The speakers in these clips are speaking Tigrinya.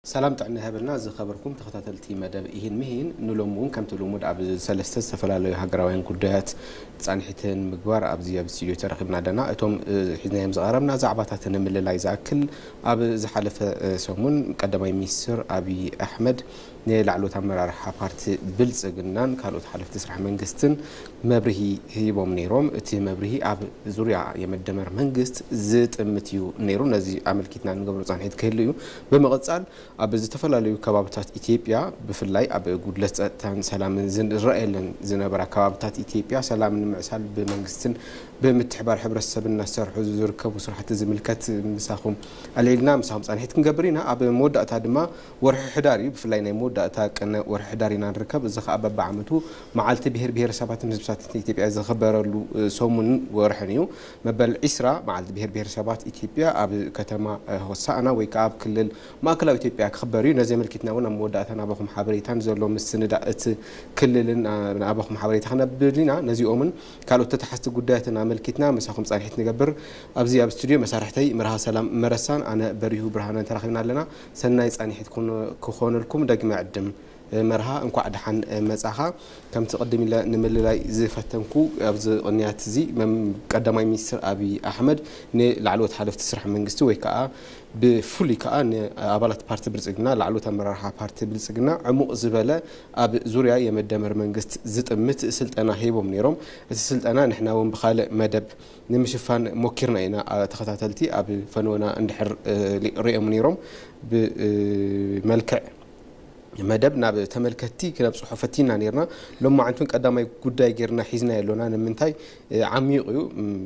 ሰላም ጥዕና ይሃበልና ዝኸበርኩም ተኸታተልቲ መደብ ኢሂን ምሂን። ንሎሚ እውን ከምቲ ልሙድ ኣብ ሰለስተ ዝተፈላለዩ ሃገራውያን ጉዳያት ጻንሒትን ምግባር ኣብዚ ኣብ ስቱዲዮ ተረኺብና ኣለና። እቶም እ፣ ሒዝናዮም ዝቐረብና ዛዕባታት ንምልላይ ዝኣክል፣ ኣብ ዝሓለፈ እ፣ ሰሙን ቀዳማይ ሚኒስትር ኣብይ ኣሕመድ ንላዕለዎት ኣመራርሓ ፓርቲ ብልጽግናን ካልኦት ሓለፍቲ ስራሕ መንግስትን መብርሂ ሂቦም ነይሮም። እቲ መብርሂ ኣብ ዙርያ የመደመር መንግስት ዝጥምት እዩ ነይሩ። ነዚ ኣመልኪትና ንገብሮ ጻንሒት ክህሉ እዩ። ብምቕጻል ኣብ ዝተፈላለዩ ከባብታት ኢትዮጵያ፣ ብፍላይ ኣብ ጉድለት ጸጥታን ሰላምን ዝረኣየለን ዝነበራ ከባብታት ኢትዮጵያ፣ ሰላም ንምዕሳል ብመንግስትን ብምትሕባር ሕብረተሰብን እናሰርሑ ዝርከቡ ስራሕቲ ዝምልከት ምሳኹም ኣልዒልና፣ ምሳኹም ጻንሒት ክንገብር ኢና። ኣብ መወዳእታ ድማ ወርሒ ሕዳር እዩ፣ ብፍላይ ናይ መወዳእታ ቅነ ወርሒ ሕዳር ኢና ንርከብ። እዚ ኸኣ በብዓመቱ መዓልቲ ብሄር ብሄረሰባትን ህዝብታትን ኢትዮጵያ ዝኽበረሉ እ፣ ሰሙንን ወርሕን እዩ። መበል ዒስራ መዓልቲ ብሄር ብሄረሰባት ኢትዮጵያ ኣብ ከተማ እ፣ ሆሳዕና ወይ ከዓ ኣብ ክልል ማእከላዊ ኢትዮጵያ ክኽበር እዩ። ነዚ ኣመልኪትና እውን ኣብ መወዳእታ ናባኹም ሓበሬታን ዘሎ ምስንዳእ እቲ ክልልን ኣ፣ ናባኹም ሓበሬታ ክነብል ኢና። ነዚኦምን ካልኦት ተተሓዝቲ ጉዳያትን ኣመልኪትና ምሳኹም ጻንሒት ንገብር። ኣብዚ ኣብ ስቱዲዮ መሳርሕተይ መርሃ ሰላም መረሳን ኣነ በሪሁ ብርሃነን ተራኺብና ኣለና። ሰናይ ጻንሒት ክኾነ-፣ ክኾነልኩም ደግመ ዕድም። መርሃ እንኳዕ ደሓን መጻኻ። ከምቲ ቅድም ኢለ ንምልላይ ዝፈተንኩ ኣብዚ ቅንያት እዚ መም-፣ ቀዳማይ ሚኒስትር ኣብይ ኣሕመድ ንላዕለዎት ሓለፍቲ ስራሕ መንግስቲ ወይ ከዓ ብፍሉይ ከዓ ንኣባላት ፓርቲ ብልጽግና፣ ላዕለዎት ኣመራርሓ ፓርቲ ብልጽግና ዕሙቕ ዝበለ ኣብ ዙርያ የመደመር መንግስት ዝጥምት ስልጠና ሂቦም ነይሮም። እቲ ስልጠና ንሕና እውን ብኻልእ መደብ ንምሽፋን ሞኪርና ኢና። ኣ፣ ተኸታተልቲ ኣብ ፈነወና እንድሕር፣ እ፣ ሊ-፣ ሪኦም ነይሮም ብመልክዕ መደብ ናብ ተመልከትቲ ክነብጽሖ ፈቲና ነይርና። ሎማዓንቲ እውን ቀዳማይ ጉዳይ ጌርና ሒዝናዮ ኣሎና። ንምንታይ፣ እ፣ ዓሚቕ እዩ። ም፣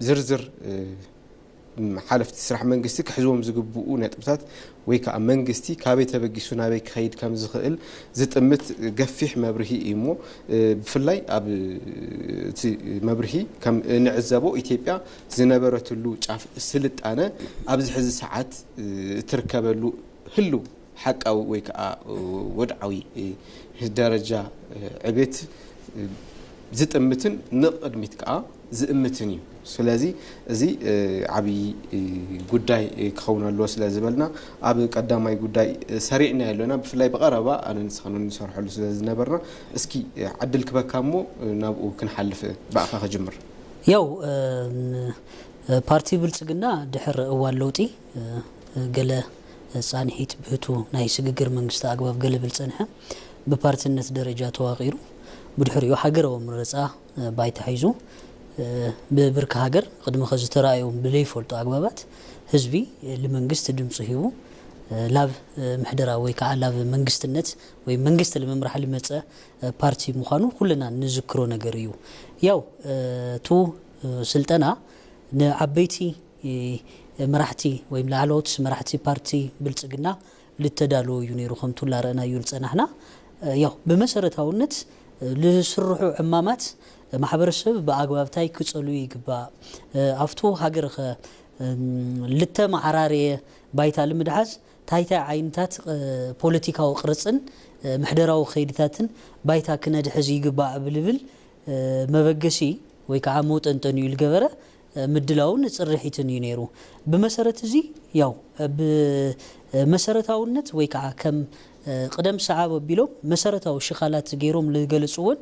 ዝርዝር፣ እ፣ ም፣ ሓለፍቲ ስራሕ መንግስቲ ክሕዝዎም ዝግብኡ ነጥብታት ወይ ከዓ መንግስቲ ካበይ ተበጊሱ ናበይ ክኸይድ ከም ዝኽእል ዝጥምት ገፊሕ መብርሂ እዩ እሞ፣ እ፣ ብፍላይ ኣብ እቲ መብርሂ ከም እንዕዘቦ ኢትዮጵያ ዝነበረትሉ ጫፍ ስልጣነ ኣብዚ ሕዚ ሰዓት፣ እ፣ እትርከበሉ ህልው ሓቃዊ ወይ ከዓ ወድዓዊ ደረጃ ዕቤት ዝጥምትን ንቕድሚት ከዓ ዝእምትን እዩ። ስለዚ እዚ ዓብዪ ጉዳይ ክኸውን ኣለዎ ስለ ዝበልና ኣብ ቀዳማይ ጉዳይ ሰሪዕና ኣለና። ብፍላይ ብቐረባ ኣነ ንስኻን ንሰርሐሉ ስለ ዝነበርና እስኪ ዕድል ክበካ እሞ ናብኡ ክንሓልፍ ብኣኻ ክጅምር። ያው ፓርቲ ብልፅግና ድሕሪ እዋን ለውጢ ገለ ፃንሒት ብህቱ ናይ ስግግር መንግስቲ ኣግባብ ገለ ብል ፀንሐ ብፓርትነት ደረጃ ተዋቂሩ ብድሕሪኡ ሃገራዊ መረፃ ባይታ ሒዙ ብብርኪ ሃገር ቅድሚ ከዚ ተራእዮም ብለይፈልጡ ኣግባባት ህዝቢ ልመንግስቲ ድምፂ ሂቡ ላብ ምሕደራ ወይ ከዓ ላብ መንግስትነት ወይ መንግስቲ ልምምራሕ ልመፀ ፓርቲ ምዃኑ ኩልና ንዝክሮ ነገር እዩ። ያው እቱ ስልጠና ንዓበይቲ መራሕቲ ወይ ላዕለዎት መራሕቲ ፓርቲ ብልፅግና ልተዳለወ እዩ ነይሩ ከምቱ ላረእናዩ ልፀናሕና። ያው ብመሰረታውነት ልስርሑ ዕማማት ማሕበረሰብ ብኣግባብታይ ክፀሉ ይግባእ። ኣብቱ ሃገር ከ ልተመዓራረየ ባይታ ልምድሓዝ ታይታይ ዓይነታት ፖለቲካዊ ቅርፅን ምሕደራዊ ከይድታትን ባይታ ክነድሕዝ ይግባእ ብልብል መበገሲ ወይ ከዓ መውጠንጠን እዩ ልገበረ ምድላውን ፅርሒትን እዩ ነይሩ። ብመሰረት እዚ ያው ብመሰረታውነት ወይ ከዓ ከም ቅደም ሰዓብ ኣቢሎም መሰረታዊ ሽኻላት ገይሮም ልገለፅዎን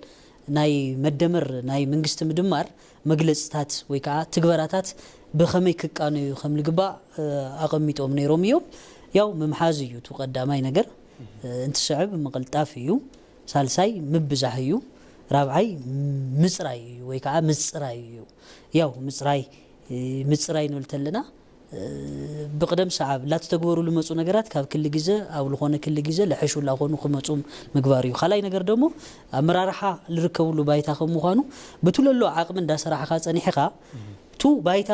ናይ መደመር ናይ መንግስቲ ምድማር መግለፅታት ወይ ከዓ ትግበራታት ብኸመይ ክቃነዩ ከም ልግባእ ኣቐሚጦም ነይሮም እዮም። ያው ምምሓዝ እዩ እቲ ቀዳማይ ነገር እንትስዕብ ምቕልጣፍ እዩ። ሳልሳይ ምብዛሕ እዩ። ራብዓይ ምፅራይ እዩ ወይ ከዓ ምፅራይ እዩ። ያው ምፅራይ ምፅራይ ንብል ተለና ብቅደም ሰዓብ ላተተግበሩ ልመፁ ነገራት ካብ ክሊ ግዘ ኣብ ልኾነ ክሊ ግዘ ልሐሹ ላኾኑ ክመፁ ምግባር እዩ። ካልኣይ ነገር ደሞ ኣመራርሓ ልርከብሉ ባይታ ከም ምዃኑ ብትለሎ ዓቅሚ እንዳሰራሕኻ ፀኒሕኻ ቱ ባይታ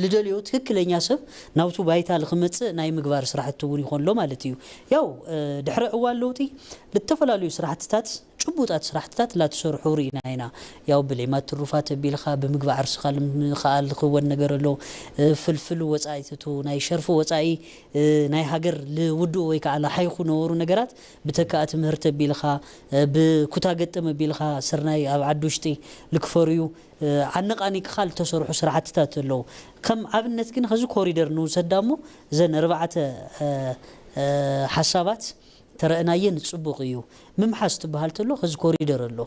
ልደልዮ ትክክለኛ ሰብ ናብቱ ባይታ ልክመፅእ ናይ ምግባር ስራሕቲ እውን ይኾንሎ ማለት እዩ። ያው ድሕሪ ዕዋን ለውጢ ልተፈላለዩ ስራሕትታት ጭቡጣት ስራሕትታት ላትሰርሑ ርኢና ኢና። ያው ብሌማት ትሩፋት ኣቢልካ ብምግባዕ ርስኻ ልምኻኣል ልክወን ነገር ኣሎ። ፍልፍል ወፃኢትቱ ናይ ሸርፊ ወፃኢ ናይ ሃገር ልውድኡ ወይ ከዓ ልሓይኹ ነበሩ ነገራት ብተካኣ ትምህርቲ ኣቢልካ ብኩታ ገጠም ኣቢልካ ስርናይ ኣብ ዓዲ ውሽጢ ልክፈርዩ ኣነቓኒቅኻ ዝተሰርሑ ስራሕትታት ኣለዉ። ከም ኣብነት ግን ከዚ ኮሪደር ንውሰዳ እሞ እዘን ኣርባዕተ ሓሳባት ተረእናየን ጽቡቕ እዩ። ምምሓስ ትበሃል ተሎ ከዚ ኮሪደር ኣሎ።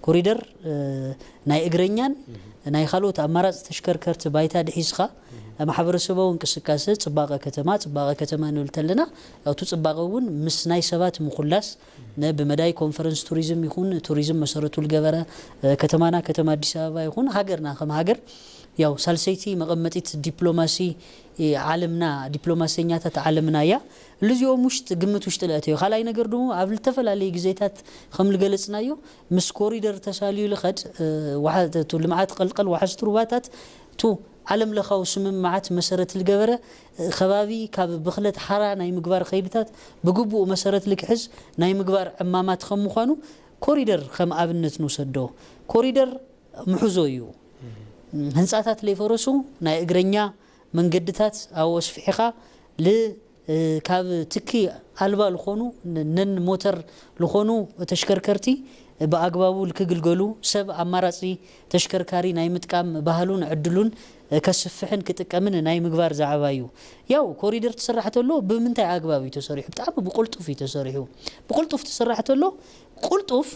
ኮሪደር ናይ እግረኛን ናይ ካልኦት ኣማራፂ ተሽከርከርቲ ባይታ ድሒዝኻ ማሕበረሰባዊ እንቅስቃሴ ጽባቐ ከተማ ጽባቐ ከተማ ንብል ተለና፣ ያው እቲ ጽባቐ እውን ምስ ናይ ሰባት ምኹላስ፣ ብመዳይ ኮንፈረንስ ቱሪዝም ይኹን ቱሪዝም መሰረቱ ዝገበረ ከተማና ከተማ ኣዲስ ኣበባ ይኹን ሃገርና ከም ሃገር ያው ሳልሰይቲ መቐመጢት ዲፕሎማሲ ዓለምና ዲፕሎማሰኛታት ዓለምና እያ። እዚኦም ውሽጥ ግምት ውሽጥ ለእተዩ። ካልኣይ ነገር ድማ ኣብ ዝተፈላለዩ ግዜታት ከም ዝገለጽናዮ ምስ ኮሪደር ተሳልዩ ልኸድ ልምዓት ቀልቀል ዋሕዝቲ ሩባታት ቱ ዓለም ለኻዊ ስምምዓት መሰረት ዝገበረ ከባቢ ካብ ብኽለት ሓራ ናይ ምግባር ከይድታት ብግቡእ መሰረት ልክሕዝ ናይ ምግባር ዕማማት ከም ምዃኑ ኮሪደር ከም ኣብነት ንውሰዶ። ኮሪደር ምሕዞ እዩ። ህንፃታት ለይፈረሱ ናይ እግረኛ መንገድታት ኣብኡ ኣስፍሒኻ ል ካብ ትኪ ኣልባ ዝኾኑ ነን ሞተር ዝኾኑ ተሽከርከርቲ ብኣግባቡ ልክግልገሉ ሰብ ኣማራፂ ተሽከርካሪ ናይ ምጥቃም ባህሉን ዕድሉን ከስፍሕን ክጥቀምን ናይ ምግባር ዛዕባ እዩ። ያው ኮሪደር ትስራሕ ተሎ ብምንታይ ኣግባብ እዩ ተሰሪሑ? ብጣዕሚ ብቁልጡፍ እዩ ተሰሪሑ። ብቁልጡፍ ትስራሕ ተሎ ቁልጡፍ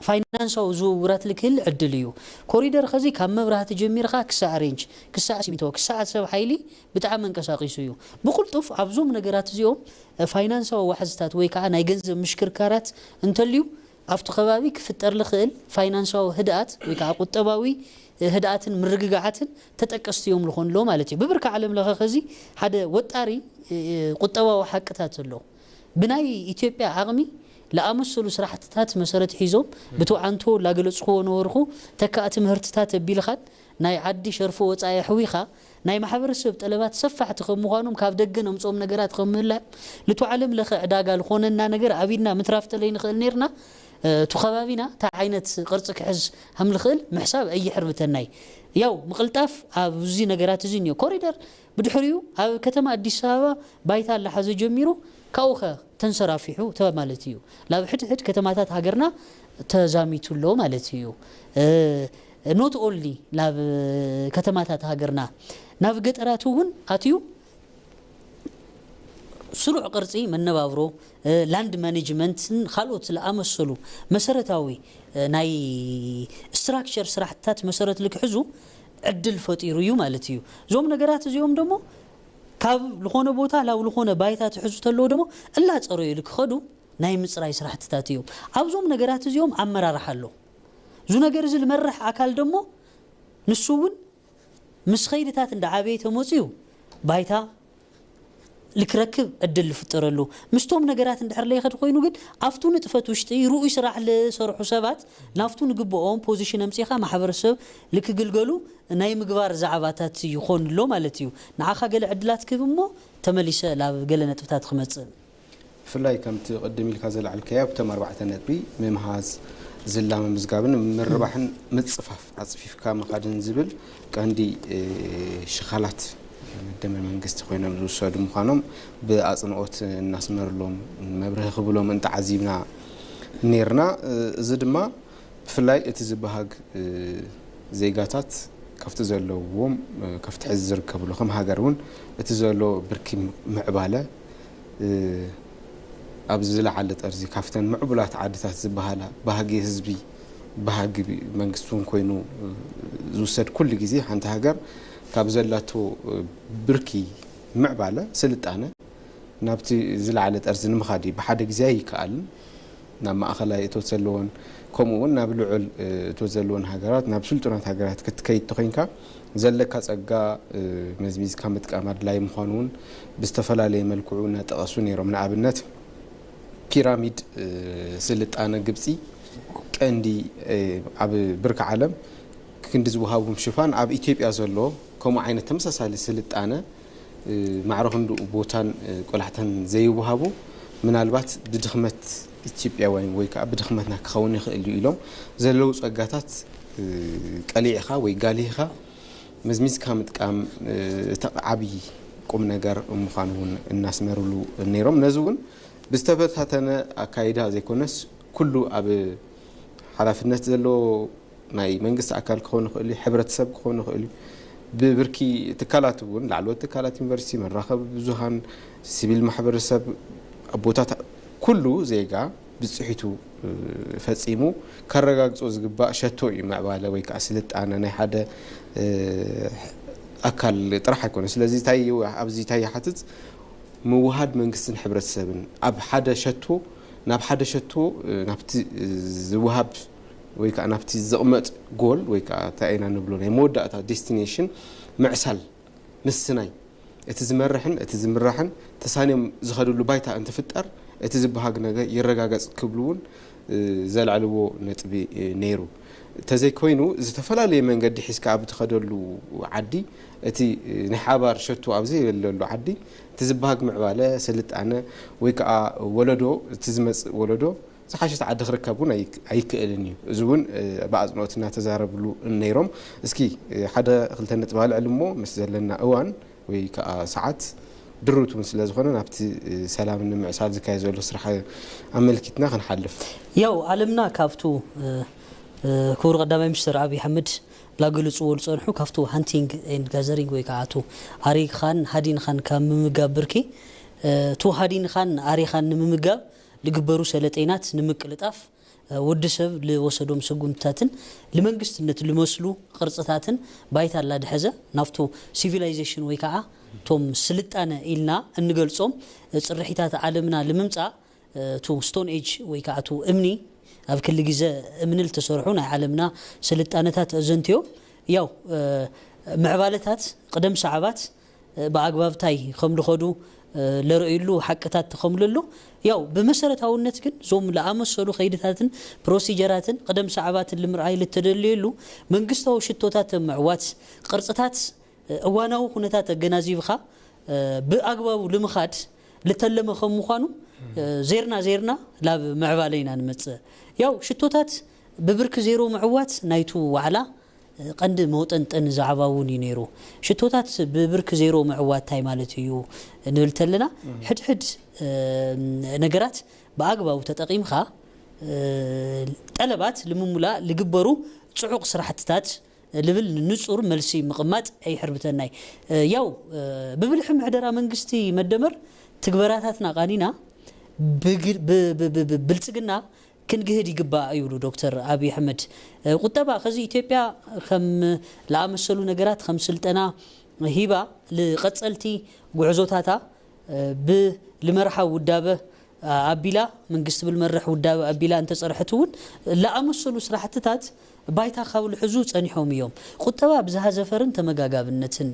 ፋይናንሳዊ ዝውውራት ልክህል ዕድል እዩ። ኮሪደር ኸዚ ካብ መብራህቲ ጀሚርካ ክሳዕ ሬንጅ ክሳዕ ሲሚንቶ ክሳዕ ሰብ ሓይሊ ብጣዕሚ መንቀሳቂሱ እዩ። ብቁልጡፍ ኣብዞም ነገራት እዚኦም ፋይናንሳዊ ዋሕዝታት ወይ ከዓ ናይ ገንዘብ ምሽክርካራት እንተልዩ ኣብቲ ከባቢ ክፍጠር ልኽእል ፋይናንሳዊ ህድኣት ወይ ከዓ ቁጠባዊ ህድኣትን ምርግጋዓትን ተጠቀስቲ እዮም ልኾኑ ኣለዉ ማለት እዩ። ብብርካ ዓለም ለኸ ኸዚ ሓደ ወጣሪ ቁጠባዊ ሓቅታት ኣሎ። ብናይ ኢትዮጵያ ዓቕሚ ለኣመሰሉ ስራሕትታት መሰረት ሒዞም ብትውዓንቶ ላገለጽክዎ ነበርኩ ተካእቲ ምህርትታት ኣቢልኻን ናይ ዓዲ ሸርፎ ወጻኢ ኣሕዊኻ ናይ ማሕበረሰብ ጠለባት ሰፋሕቲ ከም ምዃኖም ካብ ደገ ነምጽኦም ነገራት ከም ምህላዮም ልቱ ዓለም ለኸ ዕዳጋ ልኾነና ነገር ኣቢድና ምትራፍ ተለይንኽእል ነርና። እቲ ከባቢና እንታይ ዓይነት ቅርፂ ክሕዝ ከም ልኽእል ምሕሳብ ኣይሕርብተናይ። ያው ምቕልጣፍ ኣብዚ ነገራት እዚ እኒኦ ኮሪደር ብድሕሪኡ ኣብ ከተማ ኣዲስ ኣበባ ባይታ ኣላሓዘ ጀሚሩ ካብኡ ከ ተንሰራፊሑ ማለት እዩ። ናብ ሕድሕድ ከተማታት ሃገርና ተዛሚቱ ኣሎ ማለት እዩ። ኖት ኦንሊ ናብ ከተማታት ሃገርና ናብ ገጠራት እውን ኣትዩ ስሩዕ ቅርፂ መነባብሮ ላንድ ማኔጅመንትን ካልኦት ዝኣመሰሉ መሰረታዊ ናይ ስትራክቸር ስራሕትታት መሰረት ልክሕዙ ዕድል ፈጢሩ እዩ ማለት እዩ። እዞም ነገራት እዚኦም ደሞ ካብ ዝኾነ ቦታ ናብ ዝኾነ ባይታ ትሕዙ ተለዎ ደሞ እላፀረዩ ልክኸዱ ናይ ምፅራይ ስራሕትታት እዮም። ኣብዞም ነገራት እዚኦም ኣመራርሓ ኣሎ። እዚ ነገር እዚ ልመርሕ ኣካል ደሞ ንሱ እውን ምስ ኸይድታት እንዳዓበየ ተመፅዩ ባይታ ልክረክብ ዕድል ልፍጠረሉ ምስቶም ነገራት እንድሕር ለይኸድ ኮይኑ ግን ኣብቱ ንጥፈት ውሽጢ ርኡይ ስራሕ ልሰርሑ ሰባት ናብቱ ንግብኦም ፖዚሽን ኣምፂኻ ማሕበረሰብ ልክግልገሉ ናይ ምግባር ዛዕባታት ይኾን ኣሎ ማለት እዩ። ንዓኻ ገለ ዕድላት ክህብ እሞ ተመሊሰ ላብ ገለ ነጥብታት ክመፅእ። ብፍላይ ከምቲ ቅድም ኢልካ ዘለዓልካዮ ኣብቶም ኣርባዕተ ነጥቢ ምምሃዝ ዝላ ምምዝጋብን ምርባሕን ምፅፋፍ ኣፅፊፍካ ምኻድን ዝብል ቀንዲ ሽኻላት መደመር መንግስቲ ኮይኖም ዝውሰዱ ምዃኖም ብኣፅንኦት እናስመርሎም መብርሂ ክብሎም እንተዓዚብና ነርና። እዚ ድማ ብፍላይ እቲ ዝበሃግ ዜጋታት ካብቲ ዘለዎም ካብቲ ሕዚ ዝርከብሉ ከም ሃገር እውን እቲ ዘሎ ብርኪ ምዕባለ ኣብዚ ዝለዓለ ጠርዚ ካብተን ምዕቡላት ዓድታት ዝበሃላ ባህጊ ህዝቢ ባህጊ መንግስቲ እውን ኮይኑ ዝውሰድ ኩሉ ግዜ ሓንቲ ሃገር ካብ ዘላቶ ብርኪ ምዕባለ ስልጣነ ናብቲ ዝለዓለ ጠርዚ ንምኻድ እዩ። ብሓደ ግዜ ኣይከኣልን። ናብ ማእኸላይ እቶት ዘለዎን ከምኡ እውን ናብ ልዑል እቶት ዘለዎን ሃገራት ናብ ስልጡናት ሃገራት ክትከይድ ተኮይንካ ዘለካ ፀጋ መዝሚዝካ ምጥቃም ኣድላይ ምዃኑ እውን ብዝተፈላለየ መልክዑ እናጠቐሱ ነይሮም። ንኣብነት ፒራሚድ ስልጣነ ግብፂ ቀንዲ ኣብ ብርኪ ዓለም ክንዲ ዝወሃቦም ሽፋን ኣብ ኢትዮጵያ ዘሎ ከምኡ ዓይነት ተመሳሳሊ ስልጣነ ማዕረ ክንድኡ ቦታን ቆላሕታን ዘይወሃቡ ምናልባት ብድኽመት ኢትዮጵያውያን ወይ ከዓ ብድኽመትና ክኸውን ይኽእል እዩ ኢሎም ዘለዉ ፀጋታት ቀሊዕኻ ወይ ጋሊህኻ መዝሚዝካ ምጥቃም እቲ ዓብዪ ቁም ነገር ምዃኑ እውን እናስመሩሉ ነይሮም። ነዚ እውን ብዝተበታተነ ኣካይዳ ዘይኮነስ ኩሉ ኣብ ሓላፍነት ዘለዎ ናይ መንግስቲ ኣካል ክኾን ይኽእል እዩ፣ ሕብረተሰብ ክኾን ይኽእል እዩ። ብብርኪ ትካላት እውን፣ ላዕለዎት ትካላት፣ ዩኒቨርሲቲ፣ መራኸቢ ብዙሃን፣ ሲቪል ማሕበረሰብ፣ ኣቦታት፣ ኩሉ ዜጋ ብፅሒቱ ፈፂሙ ከረጋግፆ ዝግባእ ሸቶ እዩ። ምዕባለ ወይ ከዓ ስልጣነ ናይ ሓደ ኣካል ጥራሕ ኣይኮነ። ስለዚ እንታይ ኣብዚ እንታይ ይሓትት? ምውሃድ መንግስትን ሕብረተሰብን ኣብ ሓደ ሸቶ፣ ናብ ሓደ ሸቶ፣ ናብቲ ዝወሃብ ወይ ከዓ ናብቲ ዝቕመጥ ጎል ወይ ከዓ እንታይ ኢና ንብሎ ናይ መወዳእታ ዴስቲኔሽን ምዕሳል፣ ምስናይ፣ እቲ ዝመርሕን እቲ ዝምራሕን ተሳንዮም ዝኸድሉ ባይታ እንትፍጠር እቲ ዝበሃግ ነገር ይረጋገፅ ክብሉ እውን ዘልዐልዎ ነጥቢ ነይሩ። እንተዘይኮይኑ ዝተፈላለየ መንገዲ ሒዝካ ኣብ ትኸደሉ ዓዲ እቲ ናይ ሓባር ሸቶ ኣብ ዘይብለሉ ዓዲ እቲ ዝበሃግ ምዕባለ፣ ስልጣነ ወይ ከዓ ወለዶ፣ እቲ ዝመፅእ ወለዶ ዝሓሸት ዓዲ ክርከብ እውን ኣይክ- ኣይክእልን እዩ። እዚ እውን ብኣፅንኦት እናተዛረብሉ ነይሮም። እስኪ ሓደ ክልተ ነጥቢ ኣልዕል እሞ ምስ ዘለና እዋን ወይ ከዓ ሰዓት ድሩት እውን ስለ ዝኾነ ናብቲ ሰላም ንምዕሳል ዝካየድ ዘሎ ስራሕ ኣመልኪትና ክንሓልፍ። ያው ዓለምና ካብቱ ክቡር ቀዳማይ ሚኒስትር ኣብይ ኣሕመድ ላገልፅዎ ዝፀንሑ ካብቱ ሃንቲንግ ኤንድ ጋዘሪንግ ወይ ከዓ ቱ ኣሪኻን ሃዲንኻን ካብ ምምጋብ ብርኪ ቱ ሃዲንኻን ኣሪኻን ንምምጋብ ዝግበሩ ሰለጤናት ንምቅልጣፍ ወዲ ሰብ ዝወሰዶም ስጉምትታትን ንመንግስትነት ዝመስሉ ቅርፅታትን ባይታ ላድሐዘ ናብቱ ሲቪላይዜሽን ወይ ከዓ እቶም ስልጣነ ኢልና እንገልፆም ፅርሒታት ዓለምና ንምምፃእ ቱ ስቶን ኤጅ ወይ ከዓ ቱ እምኒ ኣብ ክሊ ግዜ እምኒ ዝተሰርሑ ናይ ዓለምና ስልጣነታት ዘንትዮም ያው ምዕባለታት ቅደም ሰዓባት ብኣግባብታይ ከም ዝኸዱ ለርእዩሉ ሓቅታት ተኸምሉ ኣሎ። ያው ብመሰረታውነት ግን እዞም ለኣመሰሉ ከይድታትን ፕሮሲጀራትን ቅደም ሰዓባትን ልምርኣይ ልተደልየሉ መንግስታዊ ሽቶታት ምዕዋት ቅርፅታት እዋናዊ ኩነታት ኣገናዚብኻ ብኣግባቡ ልምኻድ ልተለመ ከም ምዃኑ ዜርና ዜርና ላብ ምዕባለ ኢና ንመፅእ። ያው ሽቶታት ብብርኪ ዜሮ ምዕዋት ናይቱ ዋዕላ ቀንዲ መውጠንጠን ዛዕባ እውን እዩ ነይሩ። ሽቶታት ብብርኪ ዜሮ ምዕዋት እንታይ ማለት እዩ ንብል ተለና ሕድሕድ ነገራት ብኣግባቡ ተጠቒምካ ጠለባት ንምሙላእ ልግበሩ ፅዑቕ ስራሕትታት ልብል ንፁር መልሲ ምቕማጥ ኣይሕርብተናይ። ያው ብብልሒ ምሕደራ መንግስቲ መደመር ትግበራታትና ቃኒና ብልፅግና ክንግህድ ይግባእ ይብሉ ዶክተር ኣብይ ኣሕመድ። ቁጠባ ከዚ ኢትዮጵያ ከም ለኣመሰሉ ነገራት ከም ስልጠና ሂባ ልቐፀልቲ ጉዕዞታታ ብልመርሓ ውዳበ ኣቢላ መንግስቲ ብልመርሕ ውዳበ ኣቢላ እንተፀርሐት እውን ለኣመሰሉ ስራሕትታት ባይታ ካብ ልሕዙ ፀኒሖም እዮም። ቁጠባ ብዝሃ ዘፈርን ተመጋጋብነትን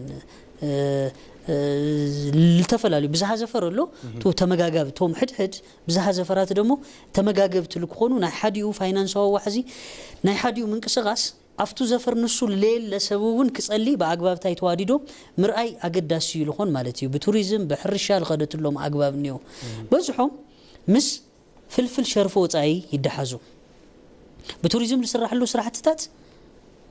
ልተፈላለዩ ብዝሃ ዘፈር ኣሎ ተመጋጋቢ ቶም ሕድሕድ ብዝሃ ዘፈራት ደሞ ተመጋገብቲ ልክኾኑ ናይ ሓዲኡ ፋይናንሳዊ ዋሕዚ ናይ ሓዲኡ ምንቅስቃስ ኣብቱ ዘፈር ንሱ ለየለ ሰብ እውን ክጸሊ ብኣግባብታይ ተዋዲዶ ምርኣይ ኣገዳሲ እዩ ልኾን ማለት እዩ። ብቱሪዝም ብሕርሻ ልኸደትሎም ኣግባብ እኒኦ በዝሖም ምስ ፍልፍል ሸርፎ ወጻኢ ይደሓዙ። ብቱሪዝም ዝስራሕሉ ስራሕትታት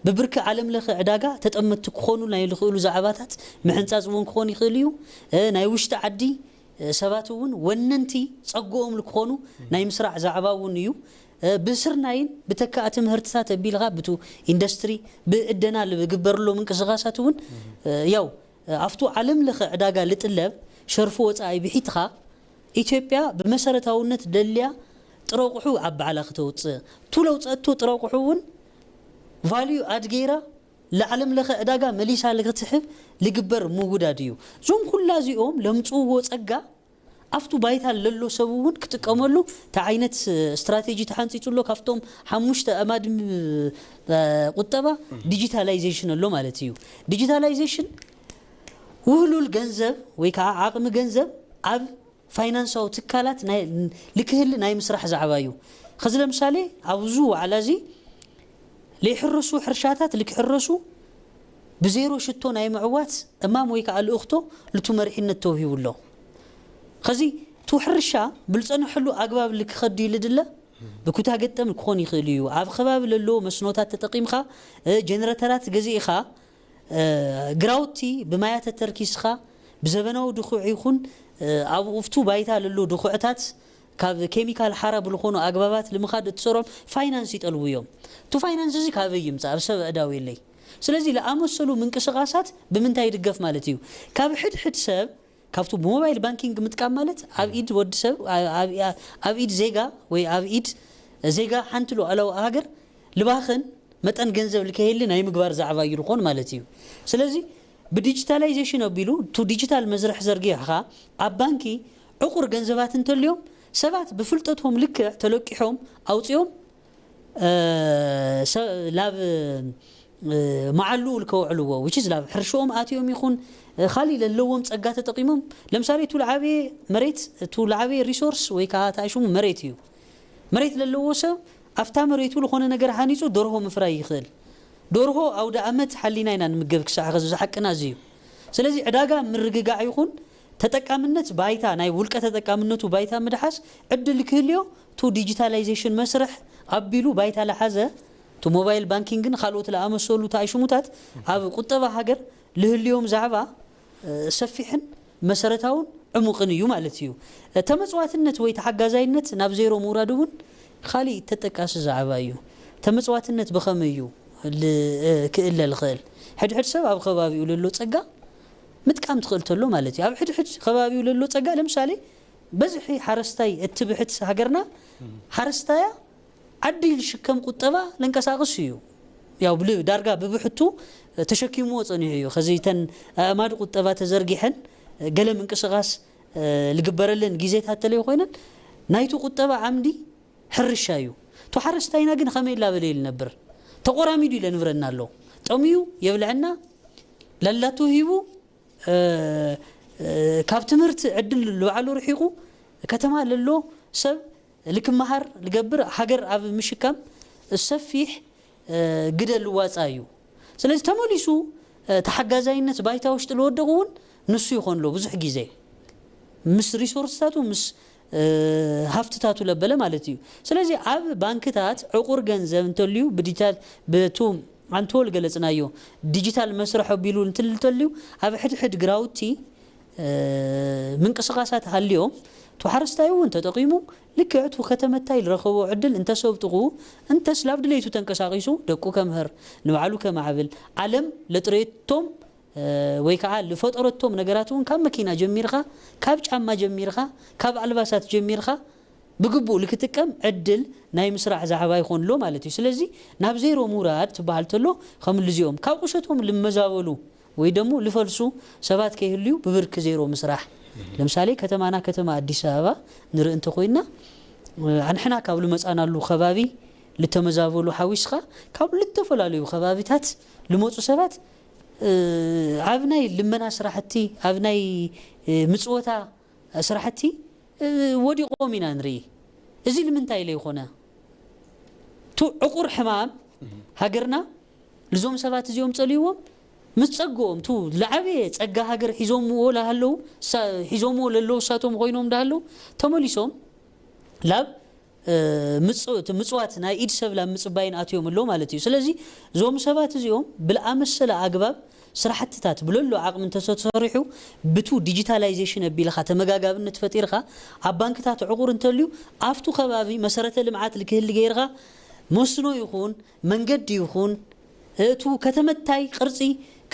ብብርኪ ዓለም ለኸ ዕዳጋ ተጠመትቲ ክኾኑ ናይ ልኽእሉ ዛዕባታት ምሕንጻጽ እውን ክኾን ይኽእል እዩ። ናይ ውሽጢ ዓዲ ሰባት እውን ወነንቲ ጸግኦም ልክኾኑ ናይ ምስራዕ ዛዕባ እውን እዩ። ብስርናይን ብተካእቲ ምህርትታት ኣቢልኻ ብቱ ኢንዱስትሪ ብእደና ልግበርሎ ምንቅስቃሳት እውን ያው ኣብቱ ዓለም ለኸ ዕዳጋ ልጥለብ ሸርፎ ወጻኢ ብሒትኻ ኢትዮጵያ ብመሰረታውነት ደልያ ጥረቑሑ ኣብ ባዕላ ክተውፅእ ቱ ለውፀቱ ጥረቑሑ እውን ቫልዩ ኣድ ገይራ ለዓለም ለኸ ዕዳጋ መሊሳ ልክትሕብ ልግበር ምውዳድ እዩ። እዞም ኩላ እዚኦም ለምፅውዎ ፀጋ ኣብቱ ባይታ ለሎ ሰብ እውን ክጥቀመሉ እቲ ዓይነት ስትራቴጂ ተሓንፂፁ ኣሎ። ካብቶም ሓሙሽተ ኣማድም ቁጠባ ዲጂታላይዜሽን ኣሎ ማለት እዩ። ዲጂታላይዜሽን ውህሉል ገንዘብ ወይ ከዓ ዓቕሚ ገንዘብ ኣብ ፋይናንሳዊ ትካላት ልክህሊ ናይ ምስራሕ ዛዕባ እዩ። ከዚ ለምሳሌ ኣብዚ ዋዕላ እዚ ለይሕረሱ ሕርሻታት ልክሕረሱ ብዜሮ ሽቶ ናይ ምዕዋት እማም ወይ ከዓ ልእኽቶ ልቱ መሪሕነት ተውሂቡ ኣሎ። ከዚ ቱ ሕርሻ ብልፀንሐሉ ኣግባብ ልክኸዱ ይልድለ ብኩታ ገጠም ክኾን ይኽእል እዩ። ኣብ ከባቢ ለሎ መስኖታት ተጠቂምካ ጀነረተራት ገዚእኻ ግራውቲ ብማያ ተተርኪስኻ ብዘበናዊ ድኹዕ ይኹን ኣብ ኡፍቱ ባይታ ለሎ ድኹዕታት ካብ ኬሚካል ሓራ ብልኾኑ ኣግባባት ልምኻድ እትሰርሖም ፋይናንስ ይጠልቡ እዮም። እቲ ፋይናንስ እዚ ካበይ ይምጻእ? ኣብ ሰብ ኣእዳው የለይ። ስለዚ ለኣመሰሉ ምንቅስቓሳት ብምንታይ ይድገፍ ማለት እዩ? ካብ ሕድሕድ ሰብ ካብቲ ብሞባይል ባንኪንግ ምጥቃም ማለት ኣብ ኢድ ወዲ ሰብ ኣብ ኢድ ዜጋ ወይ ኣብ ኢድ ዜጋ ሓንቲ ሉዓላዊ ሃገር ልባኽን መጠን ገንዘብ ልከየሊ ናይ ምግባር ዛዕባ እዩ ልኾን ማለት እዩ። ስለዚ ብዲጂታላይዜሽን ኣቢሉ ቱ ዲጂታል መዝርሕ ዘርጊሕኻ ኣብ ባንኪ ዕቑር ገንዘባት እንተልዮም ሰባት ብፍልጠቶም ልክዕ ተለቂሖም ኣውፅኦም ናብ መዓሉ ልከውዕልዎ ውችዝ ናብ ሕርሽኦም ኣትዮም ይኹን ካሊእ ለለዎም ፀጋ ተጠቂሞም ለምሳሌ ቱ ለዓበየ መሬት ቱ ለዓበየ ሪሶርስ ወይ ከዓ ተኣሽሙ መሬት እዩ። መሬት ለለዎ ሰብ ኣብታ መሬቱ ዝኾነ ነገር ሃኒፁ ደርሆ ምፍራይ ይኽእል። ደርሆ ኣውደ ኣመት ሓሊና ኢና ንምገብ ክሳዕ ኸዚ ዝሓቅና እዚ እዩ። ስለዚ ዕዳጋ ምርግጋዕ ይኹን ተጠቃምነት ባይታ ናይ ውልቀ ተጠቃምነቱ ባይታ ምድሓስ ዕድል ክህልዮ ቱ ዲጂታላይዜሽን መስርሕ ኣቢሉ ባይታ ለሓዘ ቱ ሞባይል ባንኪንግን ካልኦት ለኣመሰሉ ተኣሽሙታት ኣብ ቁጠባ ሃገር ልህልዮም ዛዕባ ሰፊሕን መሰረታውን ዕሙቕን እዩ ማለት እዩ። ተመፅዋትነት ወይ ተሓጋዛይነት ናብ ዜሮ ምውራድ እውን ካሊእ ተጠቃሲ ዛዕባ እዩ። ተመፅዋትነት ብኸመይ እዩ ክእለ ልኽእል? ሕድሕድ ሰብ ኣብ ከባቢኡ ለሎ ፀጋ ምጥቃም ትኽእል ተሎ ማለት እዩ። ኣብ ሕድሕድ ከባቢኡ ለሎ ፀጋ ለምሳሌ በዝሒ ሓረስታይ እትብሕት ሃገርና ሓረስታያ ዓዲ ልሽከም ቁጠባ ለንቀሳቕስ እዩ። ያው ዳርጋ ብብሕቱ ተሸኪምዎ ፀኒሑ እዩ። ከዚ ተን ኣእማድ ቁጠባ ተዘርጊሐን ገለ ምንቅስቓስ ልግበረለን ግዜታት ተለይ ኮይነን ናይቲ ቁጠባ ዓምዲ ሕርሻ እዩ። ቱ ሓረስታይና ግን ከመይ ላበለ እዩ ልነብር? ተቆራሚዱ ኢለ ንብረና ኣሎ። ጠምዩ የብልዐና ላላቱ ሂቡ ካብ ትምህርቲ ዕድል ልባዕሉ ርሒቑ ከተማ ለሎ ሰብ ልክመሃር ልገብር ሃገር ኣብ ምሽካም ሰፊሕ ግደ ልዋፃ እዩ። ስለዚ ተመሊሱ ተሓጋዛይነት ባይታ ውሽጢ ልወደቑ እውን ንሱ ይኾን ኣሎ ብዙሕ ግዜ ምስ ሪሶርስታቱ ምስ ሃፍትታቱ ለበለ ማለት እዩ። ስለዚ ኣብ ባንክታት ዕቑር ገንዘብ እንተልዩ ብዲጂታል ብቱ ኣንቶ ልገለፅናዮ ዲጂታል መስርሕ ኣቢሉ እንትልተልዩ ኣብ ሕድሕድ ግራውቲ ምንቅስቃሳት ሃልዮም ቱ ሓረስታይ እውን ተጠቂሙ ልክዕ ቱ ከተመታይ ልረኸቦ ዕድል እንተሰብጥቑ እንተስ ላብ ድሌቱ ተንቀሳቂሱ ደቁ ከምህር ንባዕሉ ከማዕብል ዓለም ለጥሬቶም ወይ ከዓ ልፈጠረቶም ነገራት እውን ካብ መኪና ጀሚርካ ካብ ጫማ ጀሚርካ ካብ ኣልባሳት ጀሚርካ ብግቡእ ልክጥቀም ዕድል ናይ ምስራዕ ዛዕባ ይኾንሎ ማለት እዩ። ስለዚ ናብ ዜሮ ምውራድ ትበሃል ተሎ ከምልዚኦም ካብ ቁሸቶም ልመዛበሉ ወይ ደሞ ልፈልሱ ሰባት ከይህልዩ ብብርኪ ዜሮ ምስራሕ። ለምሳሌ ከተማና ከተማ ኣዲስ ኣበባ ንርኢ እንተኮይና ኣንሕና ካብ ልመፃናሉ ከባቢ ልተመዛበሉ ሓዊስካ ካብ ልተፈላለዩ ከባቢታት ልመፁ ሰባት ኣብ ናይ ልመና ስራሕቲ ኣብ ናይ ምፅወታ ስራሕቲ ወዲቖም ኢና ንርኢ። እዚ ንምንታይ ኢለ ይኾነ? ቱ ዕቑር ሕማም ሃገርና ልዞም ሰባት እዚኦም ጸልይዎም ምስ ጸግኦም ቱ ለዓበየ ጸጋ ሃገር ሒዞምዎ ለሃለዉ ሳ- ሒዞምዎ ለለዉ እሳቶም ኮይኖም ዳሃለዉ ተመሊሶም ላብ እ፣ ምጽ- እቲ ምጽዋት ናይ ኢድ ሰብ ላብ ምጽባይን ኣትዮም ኣለዉ ማለት እዩ። ስለዚ እዞም ሰባት እዚኦም ብልኣመሰለ ኣግባብ ስራሕትታት ብለሎ ዓቕሚ እንተተሰሪሑ ብቱ ዲጂታላይዜሽን ኣቢልኻ ተመጋጋብነት ፈጢርካ ኣብ ባንክታት ዕቑር እንተልዩ ኣብቱ ከባቢ መሰረተ ልምዓት ልክህሊ ገይርካ መስኖ ይኹን መንገዲ ይኹን እቱ ከተመታይ ቅርፂ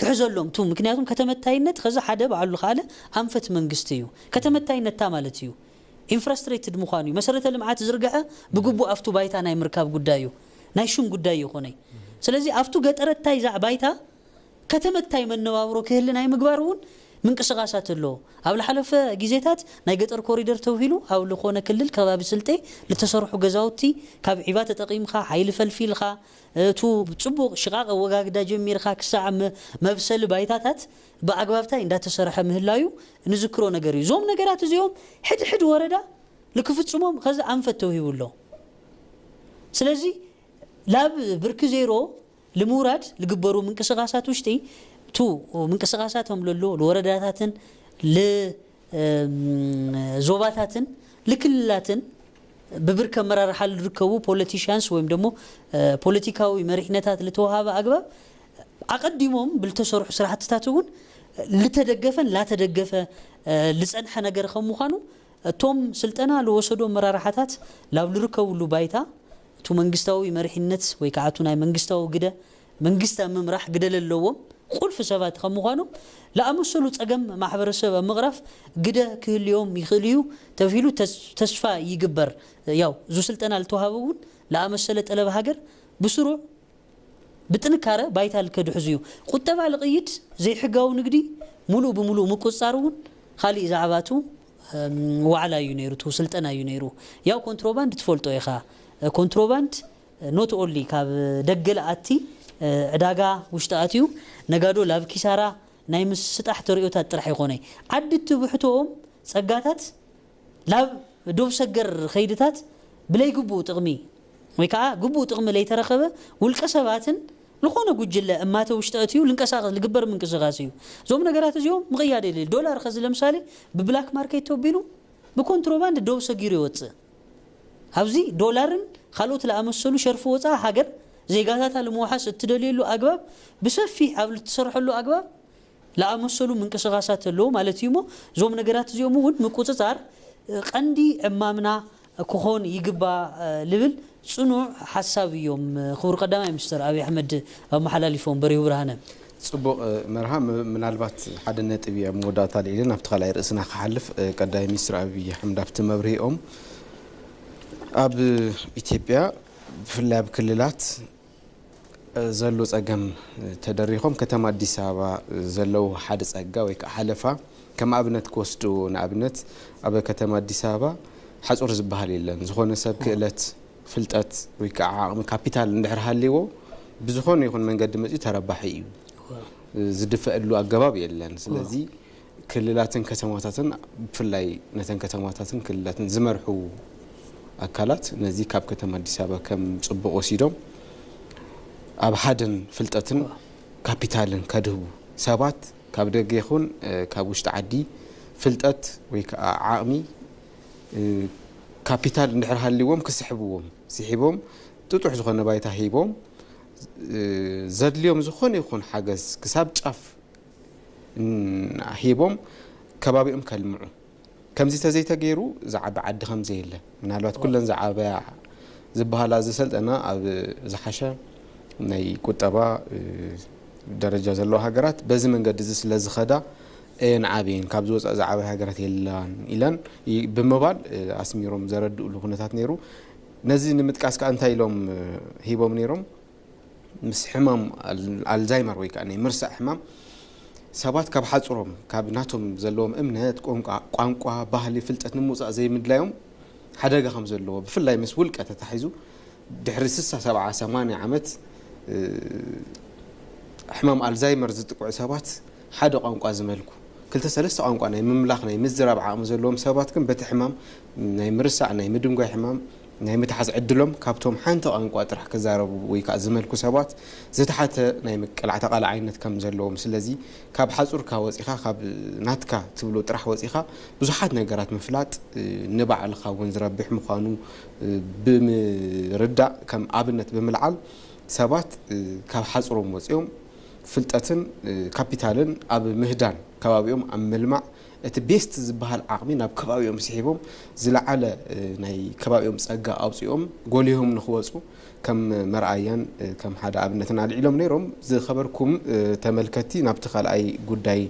ክሕዘሎም ቱ ምክንያቱም ከተመታይነት ከዚ ሓደ ባዕሉ ካለ ኣንፈት መንግስቲ እዩ። ከተመታይነታ ማለት እዩ ኢንፍራስትሬትድ ምዃኑ እዩ። መሰረተ ልምዓት ዝርግሐ ብግቡእ ኣብቱ ባይታ ናይ ምርካብ ጉዳይ እዩ። ናይ ሽም ጉዳይ ይኾነይ። ስለዚ ኣብቱ ገጠረታይ ዛ ባይታ ከተመታይ መነባብሮ ክህሊ ናይ ምግባር እውን ምንቅስቃሳት ኣሎ። ኣብ ዝሓለፈ ግዜታት ናይ ገጠር ኮሪደር ተብሂሉ ኣብ ዝኾነ ክልል ከባቢ ስልጤ ልተሰርሑ ገዛውቲ ካብ ዒባ ተጠቂምካ ሓይሊ ፈልፊልካ እቱ ጽቡቕ ሽቓቕ ኣወጋግዳ ጀሚርካ ክሳዕ መ- መብሰሊ ባይታታት ብኣግባብታይ እንዳተሰርሐ ምህላዩ ንዝክሮ ነገር እዩ። እዞም ነገራት እዚኦም ሕድሕድ ወረዳ ልክፍጽሞም ከዚ ኣንፈት ተውሂቡ ኣሎ። ስለዚ ላብ ብርኪ ዜሮ ልምውራድ ልግበሩ ምንቅስቃሳት ውሽጢ ቱ ምንቅስቃሳቶም ለሎ ልወረዳታትን ል እም፣ ዞባታትን ልክልላትን ብብርከ ኣመራርሓ ዝርከቡ ፖለቲሽያንስ ወይም ደሞ እ፣ ፖለቲካዊ መሪሕነታት ልተዋሃበ ኣግባብ ኣቐዲሞም ብልተሰርሑ ስራሕትታት እውን ልተደገፈን ላተደገፈ እ፣ ልፀንሐ ነገር ከም ምዃኑ እቶም ስልጠና ዝወሰዱ ኣመራርሓታት ላብ ዝርከብሉ ባይታ፣ እቲ መንግስታዊ መሪሕነት ወይ ከዓ እቲ ናይ መንግስታዊ ግደ፣ መንግስቲ ኣብ ምምራሕ ግደ ለለዎም ቁልፊ ሰባት ከም ምዃኖም፣ ለኣመሰሉ ጸገም ማሕበረሰብ ኣብ ምቕራፍ ግደ ክህልዮም ይኽእል እዩ ተብሂሉ ተስ-፣ ተስፋ ይግበር። ያው፣ እዚ ስልጠና ልተዋሃበ እውን ለኣመሰለ ጠለብ ሃገር ብስሩዕ ብጥንካረ ባይታ ልከድሕዙ እዩ። ቁጠባ ልቕይድ ዘይሕጋዊ ንግዲ ሙሉእ ብሙሉእ ምቁጽጻር እውን ካሊእ ዛዕባቱ፣ እም፣ ዋዕላ እዩ ነይሩ፣ እቲ ስልጠና እዩ ነይሩ። ያው ኮንትሮባንድ ትፈልጦ ኢኻ። ኮንትሮባንድ ኖት ኦንሊ ካብ ደገ ልኣቲ፣ ዕዳጋ ውሽጢ ኣትዩ ነጋዶ ላብ ኪሳራ ናይ ምስጣሕ ተርእዮታት ጥራሕ ይኾነ። ዓዲ እትብሕትኦም ጸጋታት ላብ ዶብ ሰገር ኸይድታት ብለይ ግቡእ ጥቕሚ ወይ ከዓ ግቡእ ጥቕሚ ለይተረኸበ ውልቀ ሰባትን ዝኾነ ጉጅለ እማተ ውሽጢ ኣትዩ ልንቀሳቐስ ልግበር ምንቅስቃስ እዩ። እዞም ነገራት እዚኦም ምቕያድ የድልዩ። ዶላር ኸዚ ለምሳሌ ብብላክ ማርኬት ተቢሉ ብኮንትሮባንድ ዶብ ሰጊሩ ይወፅእ። ኣብዚ ዶላርን ካልኦት ለኣመሰሉ ሸርፊ ወፃኢ ሃገር ዜጋታታ ልምውሓስ እትደልየሉ ኣግባብ ብሰፊሕ ኣብ ልትሰርሐሉ ኣግባብ ለኣመሰሉ ምንቅስቃሳት ኣለዎ ማለት እዩ። እሞ እዞም ነገራት እዚኦም እውን ምቁፅፃር ቀንዲ ዕማምና ክኾን ይግባእ ልብል ፅኑዕ ሓሳብ እዮም ክቡር ቀዳማይ ሚኒስትር ኣብይ ኣሕመድ ኣመሓላሊፎም። በሪሁ ብርሃነ። ጽቡቕ፣ እ፣ መርሃ፣ ም-፣ ምናልባት ሓደ ነጥቢ ኣብ መወዳእታ ኣልዒለ ናብቲ ካልኣይ ርእስና ክሓልፍ፣ እ፣ ቀዳማይ ሚኒስትር ኣብይ ኣሕመድ ኣብቲ መብርሂኦም ኣብ ኢትዮጵያ ብፍላይ ኣብ ክልላት፣ እ፣ ዘሎ ጸገም፣ እ፣ ተደሪኾም ከተማ ኣዲስ ኣበባ፣ እ፣ ዘለዉ ሓደ ጸጋ ወይ ከዓ ሓለፋ ከም ኣብነት ክወስድዎ፣ ንኣብነት ኣብ ከተማ ኣዲስ ኣበባ ሓጹር ዝበሃል የለን። ዝኾነ ሰብ ክእለት፣ ፍልጠት ወይ ከዓ ዓቕሚ ካፒታል እንድሕር ሃልይዎ ብዝኾነ ይኹን መንገዲ መጺኡ ተረባሒ እዩ። ዝድፈአሉ ኣገባብ የለን። ስለዚ ክልላትን ከተማታትን ብፍላይ ነተን ከተማታትን ክልላትን ዝመርሑ ኣካላት ነዚ ካብ ከተማ ኣዲስ ኣበባ ከም ጽቡቕ ወሲዶም ኣብ ሓደን ፍልጠትን ካፒታልን ከድህቡ ሰባት ካብ ደገ ይኹን፣ እ፣ ካብ ውሽጢ ዓዲ ፍልጠት ወይ ከዓ ዓቕሚ፣ እ፣ ካፒታል እንድሕር ሃልይዎም ክስሕብዎም፣ ስሒቦም ጥጡሕ ዝኾነ ባይታ ሂቦም፣ እ፣ ዘድልዮም ዝኾነ ይኹን ሓገዝ ክሳብ ጫፍ፣ ን-፣ ሂቦም ከባቢኦም ከልምዑ። ከምዚ ተዘይተገይሩ ዝዓቢ ዓዲ ከም ዘየለ፣ ምናልባት ኩለን ዝዓበያ ዝበሃላ ዝሰልጠና ኣብ ዝሓሸ ናይ ቁጠባ፣ እ፣ ደረጃ ዘለዋ ሃገራት በዚ መንገዲ እዚ ስለ ዝኸዳ እየን ዓብየን፣ ካብ ዝወፃእ ዝዓበያ ሃገራት የላን ኢለን ይ-፣ ብምባል፣ እ፣ ኣስሚሮም ዘረድእሉ ኩነታት ነይሩ። ነዚ ንምጥቃስ ከዓ እንታይ ኢሎም፣ እ፣ ሂቦም ነይሮም? ምስ ሕማም ኣል-፣ ኣልዛይመር ወይ ከዓ ናይ ምርሳዕ ሕማም ሰባት ካብ ሓፅሮም፣ ካብ ናቶም ዘለዎም እምነት፣ ቋንቋ፣ ቋንቋ፣ ባህሊ፣ ፍልጠት ንምውፃእ ዘይምድላዮም ሓደጋ ከም ዘለዎ፣ ብፍላይ ምስ ውልቀ ተታሒዙ ድሕሪ ስሳ፣ ሰብዓ፣ ሰማንያ ዓመት፣ እ፣ ሕማም ኣልዛይመር ዝጥቅዑ ሰባት ሓደ ቋንቋ ዝመልኩ፣ ክልተ ሰለስተ ቋንቋ ናይ ምምላኽ፣ ናይ ምዝራብ ዓቕሚ ዘለዎም ሰባት ግን በቲ ሕማም ናይ ምርሳዕ፣ ናይ ምድንጓይ ሕማም፣ ናይ ምትሓዝ ዕድሎም ካብቶም ሓንቲ ቋንቋ ጥራሕ ክዛረቡ ወይ ከዓ ዝመልኩ ሰባት ዝተሓተ ናይ ምቅላዕ ተቓላዓይነት ከም ዘለዎም። ስለዚ ካብ ሓፁርካ ወፂኻ፣ ካብ ናትካ ትብሎ ጥራሕ ወፂኻ ብዙሓት ነገራት ምፍላጥ፣ እ፣ ንባዕልኻ እውን ዝረብሕ ምዃኑ፣ እ፣ ብምርዳእ፣ ከም ኣብነት ብምልዓል ሰባት፣ እ፣ ካብ ሓፅሮም ወፂኦም ፍልጠትን፣ እ፣ ካፒታልን ኣብ ምህዳን፣ ከባቢኦም ኣብ ምልማዕ፣ እቲ ቤስት ዝበሃል ዓቕሚ ናብ ከባቢኦም ስሒቦም ዝለዓለ፣ እ፣ ናይ ከባቢኦም ጸጋ ኣውጺኦም ጎሊሆም ንኽወጹ ከም መርኣያን፣ እ፣ ከም ሓደ ኣብነትን ኣልዒሎም ነይሮም። ዝኸበርኩም፣ እ፣ ተመልከትቲ፣ ናብቲ ካልኣይ ጉዳይ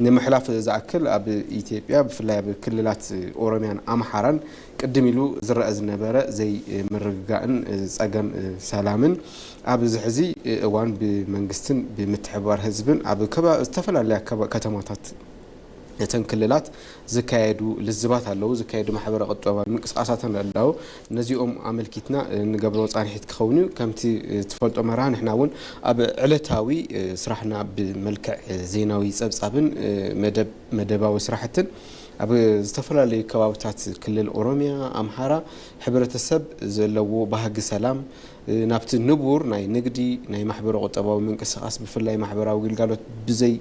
ንምሕላፍ ዝኣክል፣ ኣብ ኢትዮጵያ ብፍላይ ኣብ ክልላት ኦሮሚያን ኣምሓራን ቅድም ኢሉ ዝረኣ ዝነበረ ዘይምርግጋእን፣ እ፣ ጸገም፣ እ፣ ሰላምን ኣብዚ ሕዚ እዋን ብመንግስትን ብምትሕብባር ህዝብን ኣብ ከባ-፣ ዝተፈላለያ ከባ-፣ ከተማታት እተን ክልላት ዝካየዱ ልዝባት ኣለዉ፣ ዝካየዱ ማሕበረ ቁጠባዊ ምንቅስቃሳትን ኣለዉ። ነዚኦም ኣመልኪትና እንገብሮ ጻንሒት ክኸውን እዩ። ከምቲ ትፈልጦ መርሃ፣ ንሕና እውን ኣብ ዕለታዊ ስራሕና ብመልክዕ ዜናዊ ጸብጻብን መደብ-፣ መደባዊ ስራሕትን ኣብ ዝተፈላለዩ ከባብታት ክልል ኦሮሚያ፣ ኣምሓራ፣ ሕብረተሰብ ዘለዎ ባህጊ ሰላም፣ እ፣ ናብቲ ንቡር ናይ ንግዲ፣ ናይ ማሕበረ ቁጠባዊ ምንቅስቃስ፣ ብፍላይ ማሕበራዊ ግልጋሎት ብዘይ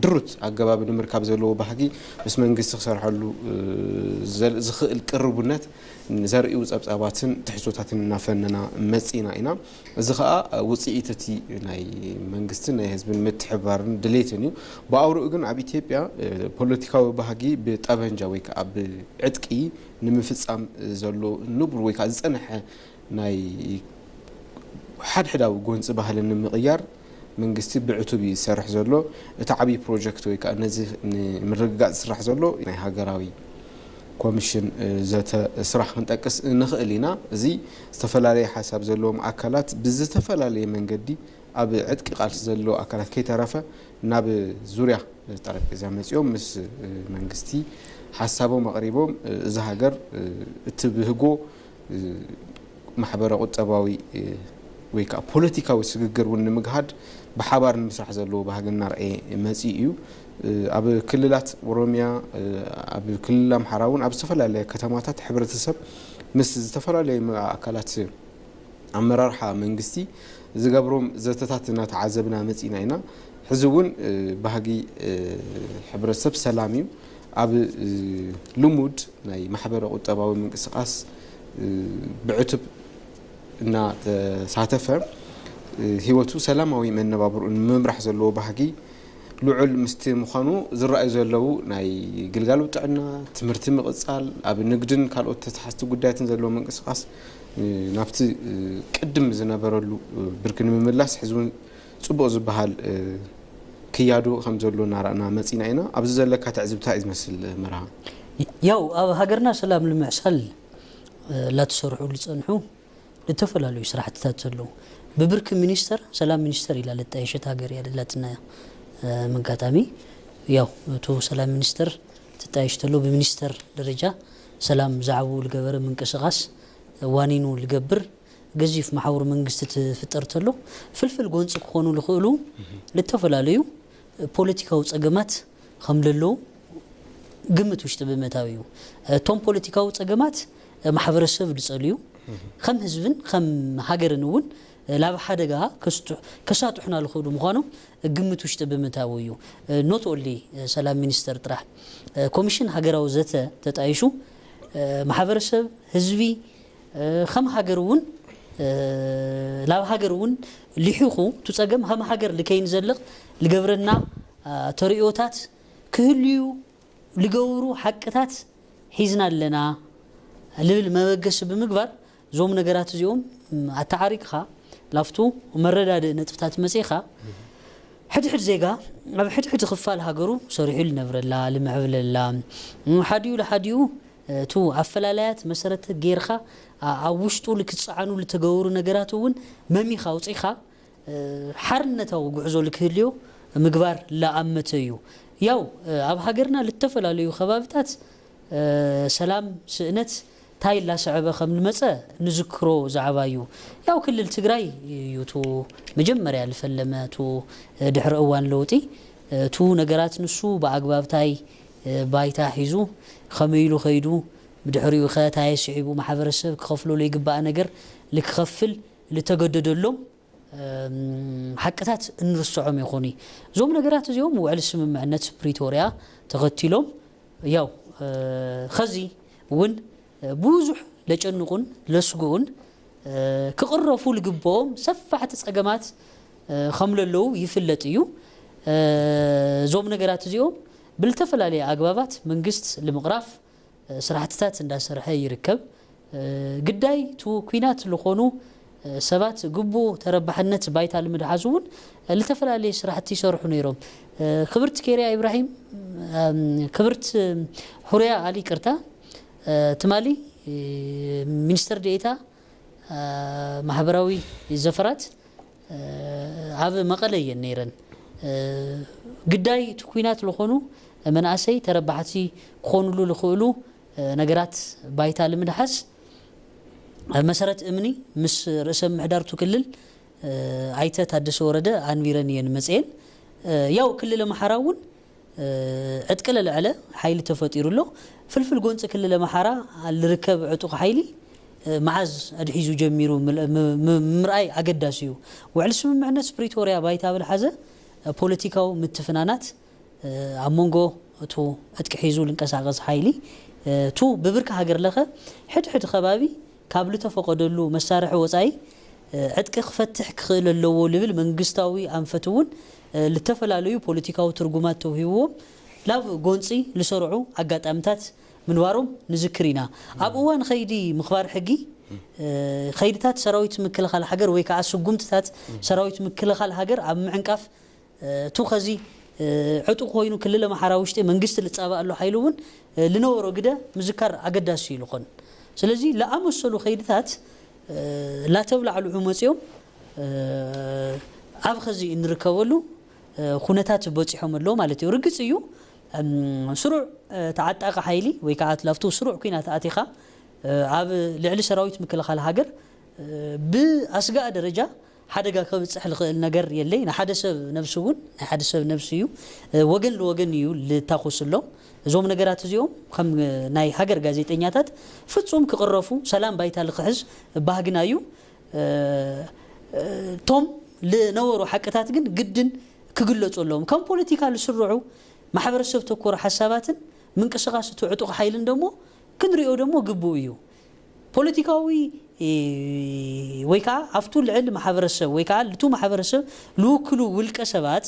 ድሩት ኣገባብ ንምርካብ ዘለዎ ባህጊ ምስ መንግስቲ ክሰርሐሉ ዝኽእል ቅርቡነት ዘርእዩ ጸብጻባትን ትሕዝቶታትን እናፈነና መጺና ኢና። እዚ ኸኣ ውጽኢት እቲ ናይ መንግስትን ናይ ህዝብን ምትሕብባርን ድሌትን እዩ። ብኣውርኡ ግን ኣብ ኢትዮጵያ ፖለቲካዊ ባህጊ ብጠበንጃ ወይ ከዓ ብዕጥቂ ንምፍጻም ዘሎ ንቡር ወይ ከዓ ዝጸንሐ ናይ ሓድሕዳዊ ጎንፂ ባህሊ ንምቕያር መንግስቲ ብዕቱብ እዩ ዝሰርሕ ዘሎ። እቲ ዓብዪ ፕሮጀክት ወይ ከዓ ነዚ ንምርግጋፅ ዝስራሕ ዘሎ ናይ ሃገራዊ ኮሚሽን ዘተ ስራሕ ክንጠቅስ ንኽእል ኢና። እዚ ዝተፈላለየ ሓሳብ ዘለዎም ኣካላት ብዝተፈላለየ መንገዲ ኣብ ዕጥቂ ቃልሲ ዘሎ ኣካላት ከይተረፈ ናብ ዙርያ ጠረጴዛ መፂኦም ምስ መንግስቲ ሓሳቦም ኣቕሪቦም እዛ ሃገር እትብህጎ ማሕበረ ቁጠባዊ ወይ ከዓ ፖለቲካዊ ስግግር እውን ንምግሃድ ብሓባር ንምስራሕ ዘለዎ ባህጊ እናርኣየ መፂኡ እዩ። ኣብ ክልላት ኦሮሚያ፣ ኣብ ክልል ኣምሓራ እውን ኣብ ዝተፈላለያ ከተማታት ሕብረተሰብ ምስ ዝተፈላለዩ ኣካላት ኣመራርሓ መንግስቲ ዝገብሮም ዘተታት እናተዓዘብና መፂና ኢና። ሕዚ እውን ባህጊ ሕብረተሰብ ሰላም እዩ። ኣብ ልሙድ ናይ ማሕበረ ቁጠባዊ ምንቅስቃስ ብዕቱብ እናተሳተፈ ህይወቱ ሰላማዊ መነባብርኡ ንምምራሕ ዘለዎ ባህጊ ልዑል ምስቲ ምዃኑ ዝረኣዩ ዘለዉ ናይ ግልጋሎት ጥዕና፣ ትምህርቲ ምቕጻል፣ ኣብ ንግድን ካልኦት ተተሓዝቲ ጉዳያትን ዘለዎ ምንቅስቃስ ናብቲ ቅድም ዝነበረሉ ብርኪ ንምምላስ ሕዚ እውን ጽቡቕ ዝበሃል ክያዶ ከም ዘሎ እናረኣና መጺና ኢና። ኣብዚ ዘለካ ትዕዝብታ እዩ ዝመስል መርሃ። ያው ኣብ ሃገርና ሰላም ንምዕሳል ላተሰርሑ ዝጸንሑ ዝተፈላለዩ ስራሕትታት ዘለዉ ብብርኪ ሚኒስተር ሰላም ሚኒስተር ኢላ ለጣየሸት ሃገር እያ ለላትና መጋጣሚ ያው እቱ ሰላም ሚኒስተር ትጣየሽ ተሎ ብሚኒስተር ደረጃ ሰላም ዛዕቡ ልገበረ ምንቅስቃስ ዋኒኑ ልገብር ገዚፍ መሓውር መንግስቲ ትፍጠር ተሎ ፍልፍል ጎንፂ ክኾኑ ልኽእሉ ልተፈላለዩ ፖለቲካዊ ፀገማት ከም ለለዉ ግምት ውሽጢ ብምእታው እዩ። እቶም ፖለቲካዊ ፀገማት ማሕበረሰብ ዝፀልዩ ከም ህዝብን ከም ሃገርን እውን ላብ ሓደጋ ከሳጥሑና ዝኽእሉ ምዃኖም ግምት ውሽጢ ብምእታው እዩ። ኖት ኦንሊ ሰላም ሚኒስተር ጥራሕ ኮሚሽን ሃገራዊ ዘተ ተጣይሹ ማሕበረሰብ ህዝቢ ከም ሃገር እውን ላብ ሃገር እውን ሊሒኹ እቲ ፀገም ከም ሃገር ልከይንዘልቕ ልገብረና ተርእዮታት ክህልዩ ልገብሩ ሓቅታት ሒዝና ኣለና ልብል መበገሲ ብምግባር እዞም ነገራት እዚኦም ኣተዓሪቅኻ ላፍቱ መረዳድእ ነጥብታት መፅእኻ ሕድሕድ ዜጋ ኣብ ሕድሕድ ክፋል ሃገሩ ሰሪሑ ልነብረላ ልምዕብለላ ሓዲኡ ልሓዲኡ እቱ ኣፈላላያት መሰረት ጌርኻ ኣብ ውሽጡ ልክፀዓኑ ልተገበሩ ነገራት እውን መሚኻ ኣውፂኻ ሓርነታዊ ጉዕዞ ልክህልዮ ምግባር ላኣመተ እዩ። ያው ኣብ ሃገርና ልተፈላለዩ ከባብታት ሰላም ስእነት ታይ ላሰዐበ ከም ልመፀ ንዝክሮ ዛዕባ እዩ። ያው ክልል ትግራይ እዩ ቱ መጀመርያ ልፈለመ ቱ ድሕሪ እዋን ለውጢ ቱ ነገራት ንሱ ብኣግባብ ታይ ባይታ ሒዙ ከመይ ኢሉ ከይዱ ብድሕሪኡ ከ ታይ ስዒቡ ማሕበረሰብ ክኸፍሎ ለይግባእ ነገር ልክኸፍል ልተገደደሎም ሓቅታት እንርስዖም ይኹኑ። እዞም ነገራት እዚኦም ውዕል ስምምዕነት ፕሪቶርያ ተኸቲሎም ያው ኸዚ እውን ብዙሕ ለጨንቁን ለስግኡን ክቕረፉ ልግብኦም ሰፋሕቲ ጸገማት ከም ለለዉ ይፍለጥ እዩ። እዞም ነገራት እዚኦም ብልተፈላለየ ኣግባባት መንግስት ልምቕራፍ ስራሕትታት እንዳሰርሐ ይርከብ። ግዳይ ቱ ኲናት ዝኾኑ ሰባት ግቡእ ተረባሕነት ባይታ ልምድሓዝ እውን ልተፈላለየ ስራሕቲ ይሰርሑ ነይሮም። ክብርት ኬርያ ኢብራሂም፣ ክብርት ሁርያ ኣሊ ቅርታ፣ ትማሊ ሚኒስትር ዴኤታ ማሕበራዊ ዘፈራት ኣብ መቐለ እየን ነይረን። ግዳይ እቲ ኲናት ዝኾኑ መናእሰይ ተረባሕቲ ክኾኑሉ ልኽእሉ ነገራት ባይታ ልምድሓዝ መሰረት እምኒ ምስ ርእሰ ምሕዳርቱ ክልል ኣይተ ታደሰ ወረደ ኣንቢረን እየን መፅኤን። ያው ክልል ኣምሓራ እውን ዕጥቂ ለልዐለ ሓይሊ ተፈጢሩ ኣሎ። ፍልፍል ጎንፂ ክልል ኣምሓራ ልርከብ ዕጡቕ ሓይሊ መዓዝ ኣድሒዙ ጀሚሩ ምርኣይ ኣገዳሲ እዩ። ውዕል ስምምዕነት ፕሪቶርያ ባይታ ብልሓዘ ፖለቲካዊ ምትፍናናት ኣብ መንጎ እቱ ዕጥቂ ሒዙ ልንቀሳቐስ ሓይሊ፣ እቱ ብብርኪ ሃገር ለኸ ሕድሕድ ከባቢ ካብ ልተፈቐደሉ መሳርሒ ወጻኢ ዕጥቂ ክፈትሕ ክኽእል ኣለዎ ልብል መንግስታዊ ኣንፈት እውን ልተፈላለዩ ፖለቲካዊ ትርጉማት ተውሂብዎም ላብ ጎንጺ ልሰርዑ ኣጋጣምታት ምንባሮም ንዝክር ኢና። ኣብ እዋን ኸይዲ ምኽባር ሕጊ ኸይድታት ሰራዊት ምክልኻል ሃገር ወይ ከዓ ስጉምትታት ሰራዊት ምክልኻል ሃገር ኣብ ምዕንቃፍ እቱ ኸዚ ዕጡቕ ኮይኑ ክልል ኣምሓራ ውሽጢ መንግስቲ ልጻባእ ኣሎ ሓይሉ እውን ልነበሮ ግደ ምዝካር ኣገዳሲ እዩ ልኾን። ስለዚ ለኣመሰሉ ኸይድታት ላተብላዕልዑ መፅኦም ኣብ ኸዚ እንርከበሉ ኩነታት በፂሖም ኣለዉ ማለት እዩ። ርግፅ እዩ ስሩዕ ተዓጣቂ ሓይሊ ወይ ከዓ ላፍቱ ስሩዕ ኩናት ኣቲኻ ኣብ ልዕሊ ሰራዊት ምክልኻል ሃገር ብኣስጋእ ደረጃ ሓደጋ ከብፅሕ ልኽእል ነገር የለይ። ንሓደ ሰብ ነብሲ እውን ናይ ሓደ ሰብ ነብሲ እዩ። ወገን ልወገን እዩ ልታኮስሎም። እዞም ነገራት እዚኦም ከም ናይ ሃገር ጋዜጠኛታት ፍጹም ክቕረፉ፣ ሰላም ባይታ ልክሕዝ ባህግና እዩ። እቶም ልነበሩ ሓቅታት ግን ግድን ክግለጹ ኣለዎም። ከም ፖለቲካ ልስርዑ ማሕበረሰብ ተኮር ሓሳባትን ምንቅስቃስ እቲ ዕጡቕ ሓይልን ደሞ ክንሪኦ ደሞ ግቡእ እዩ። ፖለቲካዊ ወይ ከዓ ኣብቱ ልዕል ማሕበረሰብ ወይ ከዓ ልቱ ማሕበረሰብ ልውክሉ ውልቀ ሰባት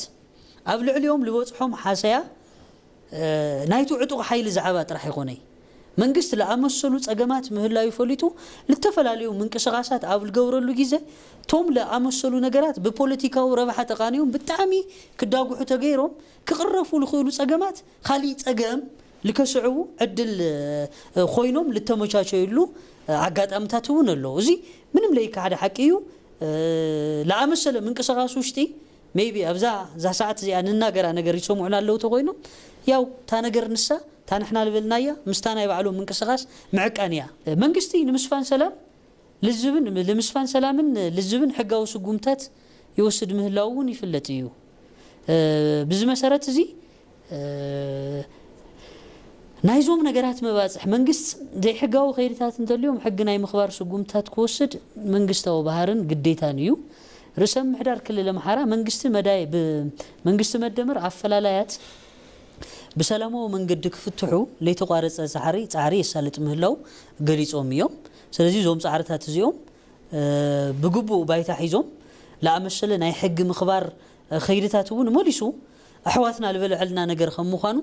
ኣብ ልዕሊኦም ልበፅሖም ሓሰያ ናይቱ ዕጡቕ ሓይሊ ዛዕባ ጥራሕ ይኾነይ። መንግስት ለኣመሰሉ ጸገማት ምህላዩ ፈሊጡ ልተፈላለዩ ምንቅስቃሳት ኣብ ልገብረሉ ግዜ ቶም ለኣመሰሉ ነገራት ብፖለቲካዊ ረብሓ ተቃንዮም ብጣዕሚ ክዳጉሑ ተገይሮም ክቕረፉ ልኽእሉ ጸገማት ካሊእ ጸገም ልከስዕቡ ዕድል ኮይኖም ልተመቻቸዩሉ ኣጋጣምታት እውን ኣለዉ። እዚ ምንም ለይከሓደ ሓቂ እዩ። ለኣመሰለ ምንቅስቃስ ውሽጢ maybe ኣብዛ እዛ ሰዓት እዚኣ ንናገራ ነገር ይሰምዑና ኣለዉ ተኮይኖም ያው እታ ነገር ንሳ እታ ንሕና ልበልናያ ምስታ ናይ ባዕሎም ምንቅስቃስ ምዕቃን እያ። መንግስቲ ንምስፋን ሰላም ልዝብን ንምስፋን ሰላምን ልዝብን ሕጋዊ ስጉምታት ይወስድ ምህላው እውን ይፍለጥ እዩ። ብዚ መሰረት እዚ ናይዞም ነገራት መባፅሕ መንግስት ዘይሕጋዊ ከይድታት እንተልዮም ሕጊ ናይ ምኽባር ስጉምትታት ክወስድ መንግስታዊ ባህርን ግዴታን እዩ። ርእሰ ምሕዳር ክልል ኣምሓራ መንግስቲ መዳይ ብመንግስቲ መደመር ኣፈላላያት ብሰላማዊ መንገዲ ክፍትሑ ለይተቋረፀ ፃዕሪ ፃዕሪ የሳልጥ ምህላው ገሊፆም እዮም። ስለዚ እዞም ፃዕርታት እዚኦም ብግቡእ ባይታ ሒዞም ለኣመሰለ ናይ ሕጊ ምኽባር ከይድታት እውን መሊሱ ኣሕዋትና ልበልዐልና ነገር ከም ምዃኑ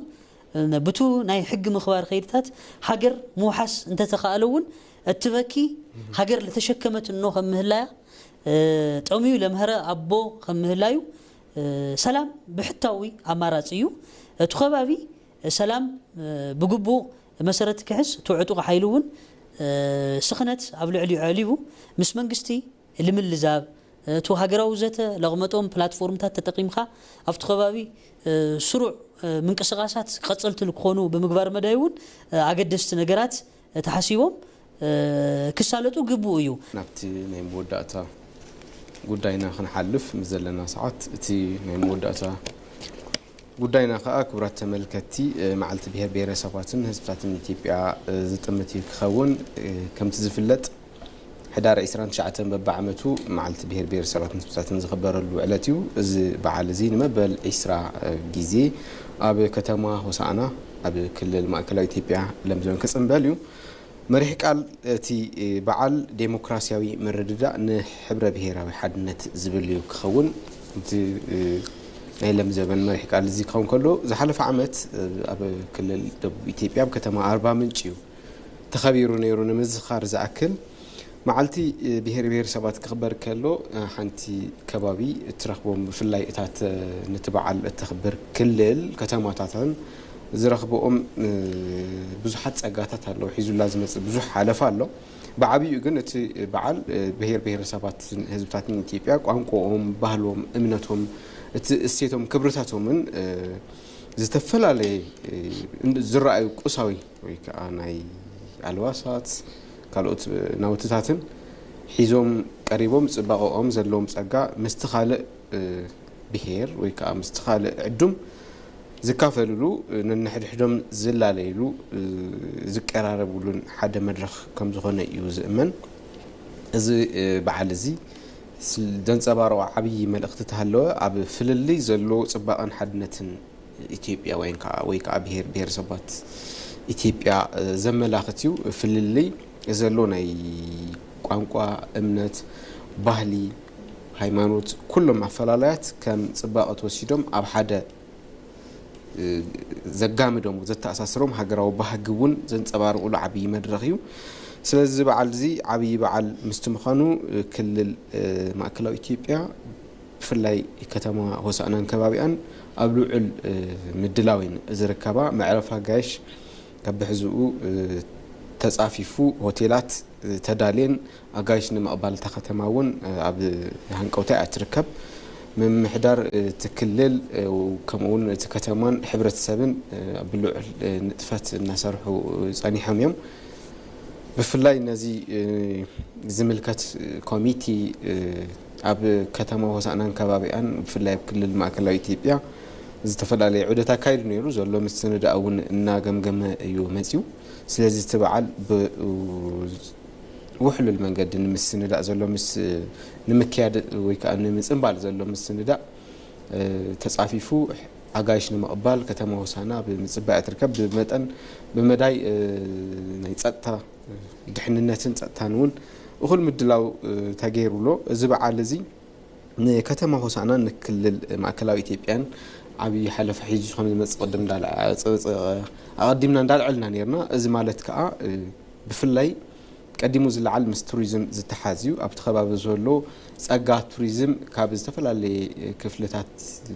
ብቱ ናይ ሕጊ ምኽባር ከይድታት ሃገር ምውሓስ እንተተኻእለ እውን እትበኪ ሃገር ልተሸከመት እኖ ከም ምህላያ ጠምዩ ለምህረ ኣቦ ከም ምህላዩ ሰላም ብሕታዊ ኣማራፂ እዩ። እቲ ከባቢ ሰላም ብግቡእ መሰረት ክሕዝ እቲ ዕጡቕ ሓይሊ እውን ስኽነት ኣብ ልዕሊኡ ኣዕሊቡ ምስ መንግስቲ ልምልዛብ እቲ ሃገራዊ ዘተ ለቕመጦም ፕላትፎርምታት ተጠቒምካ ኣብቲ ከባቢ ስሩዕ ምንቅስቃሳት ቀፀልቲ ክኾኑ ብምግባር መዳይ እውን ኣገደስቲ ነገራት ተሓሲቦም ክሳለጡ ግቡእ እዩ። ናብቲ ናይ መወዳእታ ጉዳይና ክንሓልፍ ምስ ዘለና ሰዓት እቲ ናይ መወዳእታ ጉዳይና ከዓ ክቡራት ተመልከትቲ መዓልቲ ብሄር ብሄረሰባትን ህዝብታትን ኢትዮጵያ ዝጥምት እዩ ክኸውን። ከምቲ ዝፍለጥ ሕዳር ዕስራን ትሽዓተን በብዓመቱ መዓልቲ ብሄር ብሄረሰባትን ህዝብታትን ዝኽበረሉ ዕለት እዩ። እዚ በዓል እዚ ንመበል ዕስራ ግዜ ኣብ ከተማ ሆሳዕና ኣብ ክልል ማእከላዊ ኢትዮጵያ ለምለም ክጽንበል እዩ። መሪሕ ቃል እቲ በዓል ዴሞክራሲያዊ ምርድዳእ ንሕብረ ብሄራዊ ሓድነት ዝብል እዩ ክኸውን። እቲ ናይ ለምዘበን መሪሕ ቃል እዚ ክኸውን ከሎ ዝሓለፈ ዓመት ኣብ ክልል ደቡብ ኢትዮጵያ ኣብ ከተማ ኣርባ ምንጭ እዩ ተኸቢሩ ነይሩ። ንምዝኻር ዝኣክል መዓልቲ ብሄር ብሄረሰባት ክኽበር ከሎ ሓንቲ ከባቢ እትረኽቦም ብፍላይ እታ ነቲ በዓል እተኽብር ክልል ከተማታትን ዝረኽብኦም ብዙሓት ጸጋታት ኣለዉ። ሒዙላ ዝመጽእ ብዙሕ ሓለፋ ኣሎ። ብዓብዩ ግን እቲ በዓል ብሄር ብሄረሰባት ህዝብታትን ኢትዮጵያ ቋንቋኦም፣ ባህሎም፣ እምነቶም፣ እቲ እሴቶም፣ ክብርታቶምን ዝተፈላለየ ዝረኣዩ ቁሳዊ ወይ ከዓ ናይ ኣልባሳት ካልኦት ናውትታትን ሒዞም ቀሪቦም ጽባቐኦም ዘለዎም ጸጋ ምስቲ ካልእ ብሄር ወይ ከዓ ምስቲ ካልእ ዕዱም ዝካፈልሉ ነንሕድሕዶም ዝላለይሉ ዝቀራረብሉን ሓደ መድረኽ ከም ዝኾነ እዩ ዝእመን። እዚ በዓል እዚ ዘንጸባርቖ ዓብዪ መልእኽቲ ተሃለወ ኣብ ፍልልይ ዘሎ ጽባቐን ሓድነትን ኢትዮጵያ ወይ ከዓ ወይ ከዓ ብሄር ብሄረሰባት ኢትዮጵያ ዘመላኽት እዩ። ፍልልይ ዘሎ ናይ ቋንቋ፣ እምነት፣ ባህሊ፣ ሃይማኖት፣ ኩሎም ኣፈላላያት ከም ፅባቐ ተወሲዶም ኣብ ሓደ ዘጋምዶም፣ ዘተኣሳስሮም ሃገራዊ ባህጊ እውን ዘንፀባርቑሉ ዓብዪ መድረኽ እዩ። ስለዚ በዓል እዚ ዓብዪ በዓል ምስቲ ምዃኑ ክልል ማእከላዊ ኢትዮጵያ ብፍላይ ከተማ ሆሳእናን ከባቢኣን ኣብ ልዑል ምድላዊን ዝርከባ፣ መዕረፊ ኣጋይሽ ካብ ብሕዝኡ ተፃፊፉ፣ ሆቴላት ተዳልየን ኣጋይሽ ንምቕባል እታ ከተማ እውን ኣብ ሃንቀውታ እያ ትርከብ። ምምሕዳር እቲ ክልል ከምኡ እውን እቲ ከተማን ሕብረተሰብን ብልዑል ንጥፈት እናሰርሑ ፀኒሖም እዮም። ብፍላይ ነዚ ዝምልከት ኮሚቴ ኣብ ከተማ ሆሳእናን ከባቢኣን ብፍላይ ኣብ ክልል ማእከላዊ ኢትዮጵያ ዝተፈላለየ ዑደት ኣካይዱ ነይሩ። ዘሎ ምስንዳእ እውን እናገምገመ እዩ መፂኡ። ስለዚ እቲ በዓል ብውሕሉል መንገዲ ንምስንዳእ ዘሎ ምስ ንምክያድ ወይ ከዓ ንምፅንባል ዘሎ ምስንዳእ ተፃፊፉ ኣጋይሽ ንምቕባል ከተማ ሆሳና ብምፅባይ ትርከብ። ብመጠን ብመዳይ ናይ ፀጥታ ድሕንነትን ፀጥታን እውን እኹል ምድላው ተገይሩሎ። እዚ በዓል እዚ ንከተማ ሆሳና ንክልል ማእከላዊ ኢትዮጵያን ዓብዪ ሓለፋ ሒዙ ከም ዝመፅእ ቅድም እንዳለ ኣቐዲምና እንዳልዐልና ነርና። እዚ ማለት ከዓ ብፍላይ ቀዲሙ ዝለዓል ምስ ቱሪዝም ዝተሓዝ እዩ። ኣብቲ ከባቢ ዘሎ ጸጋ ቱሪዝም ካብ ዝተፈላለየ ክፍልታት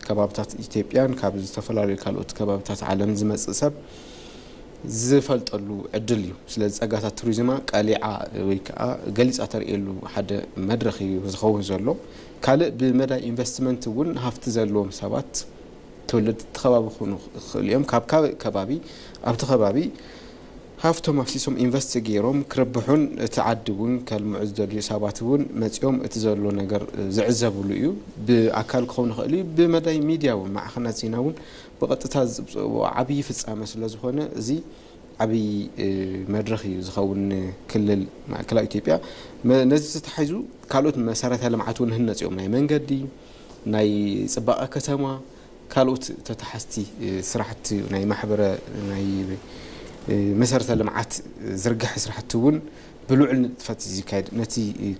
ከባብታት ኢትዮጵያን ካብ ዝተፈላለዩ ካልኦት ከባብታት ዓለም ዝመጽእ ሰብ ዝፈልጠሉ ዕድል እዩ። ስለዚ ጸጋታት ቱሪዝማ ቀሊዓ ወይ ከዓ ገሊጻ ተርእየሉ ሓደ መድረኽ እዩ ዝኸውን ዘሎ። ካልእ ብመዳይ ኢንቨስትመንት እውን ሃፍቲ ዘለዎም ሰባት፣ ተወለድቲ እቲ ከባቢ ክኾኑ ይኽእሉ እዮም፣ ካብ ካልእ ከባቢ ኣብቲ ከባቢ ሃፍቶም ኣፍሲሶም ኢንቨስት ገይሮም ክርብሑን እቲ ዓዲ እውን ከልምዑ ዝደልዩ ሰባት እውን መፂኦም እቲ ዘሎ ነገር ዝዕዘብሉ እዩ። ብኣካል ክኸውን ይኽእል እዩ፣ ብመዳይ ሚድያ እውን ማዕኸናት ዜና እውን ብቐጥታ ዝፅብፅብዎ ዓብዪ ፍፃመ ስለ ዝኾነ እዚ ዓብዪ መድረኽ እዩ ዝኸውን። ክልል ማእከላዊ ኢትዮጵያ ነዚ ተታሒዙ ካልኦት መሰረተ ልምዓት እውን ህነፂኦም ናይ መንገዲ፣ ናይ ፅባቐ ከተማ፣ ካልኦት ተተሓዝቲ ስራሕቲ ናይ ማሕበረ ናይ መሰረተ ልምዓት ዝርግሐ ስራሕቲ እውን ብልዑል ንጥፈት እዩ ዝካየድ። ነቲ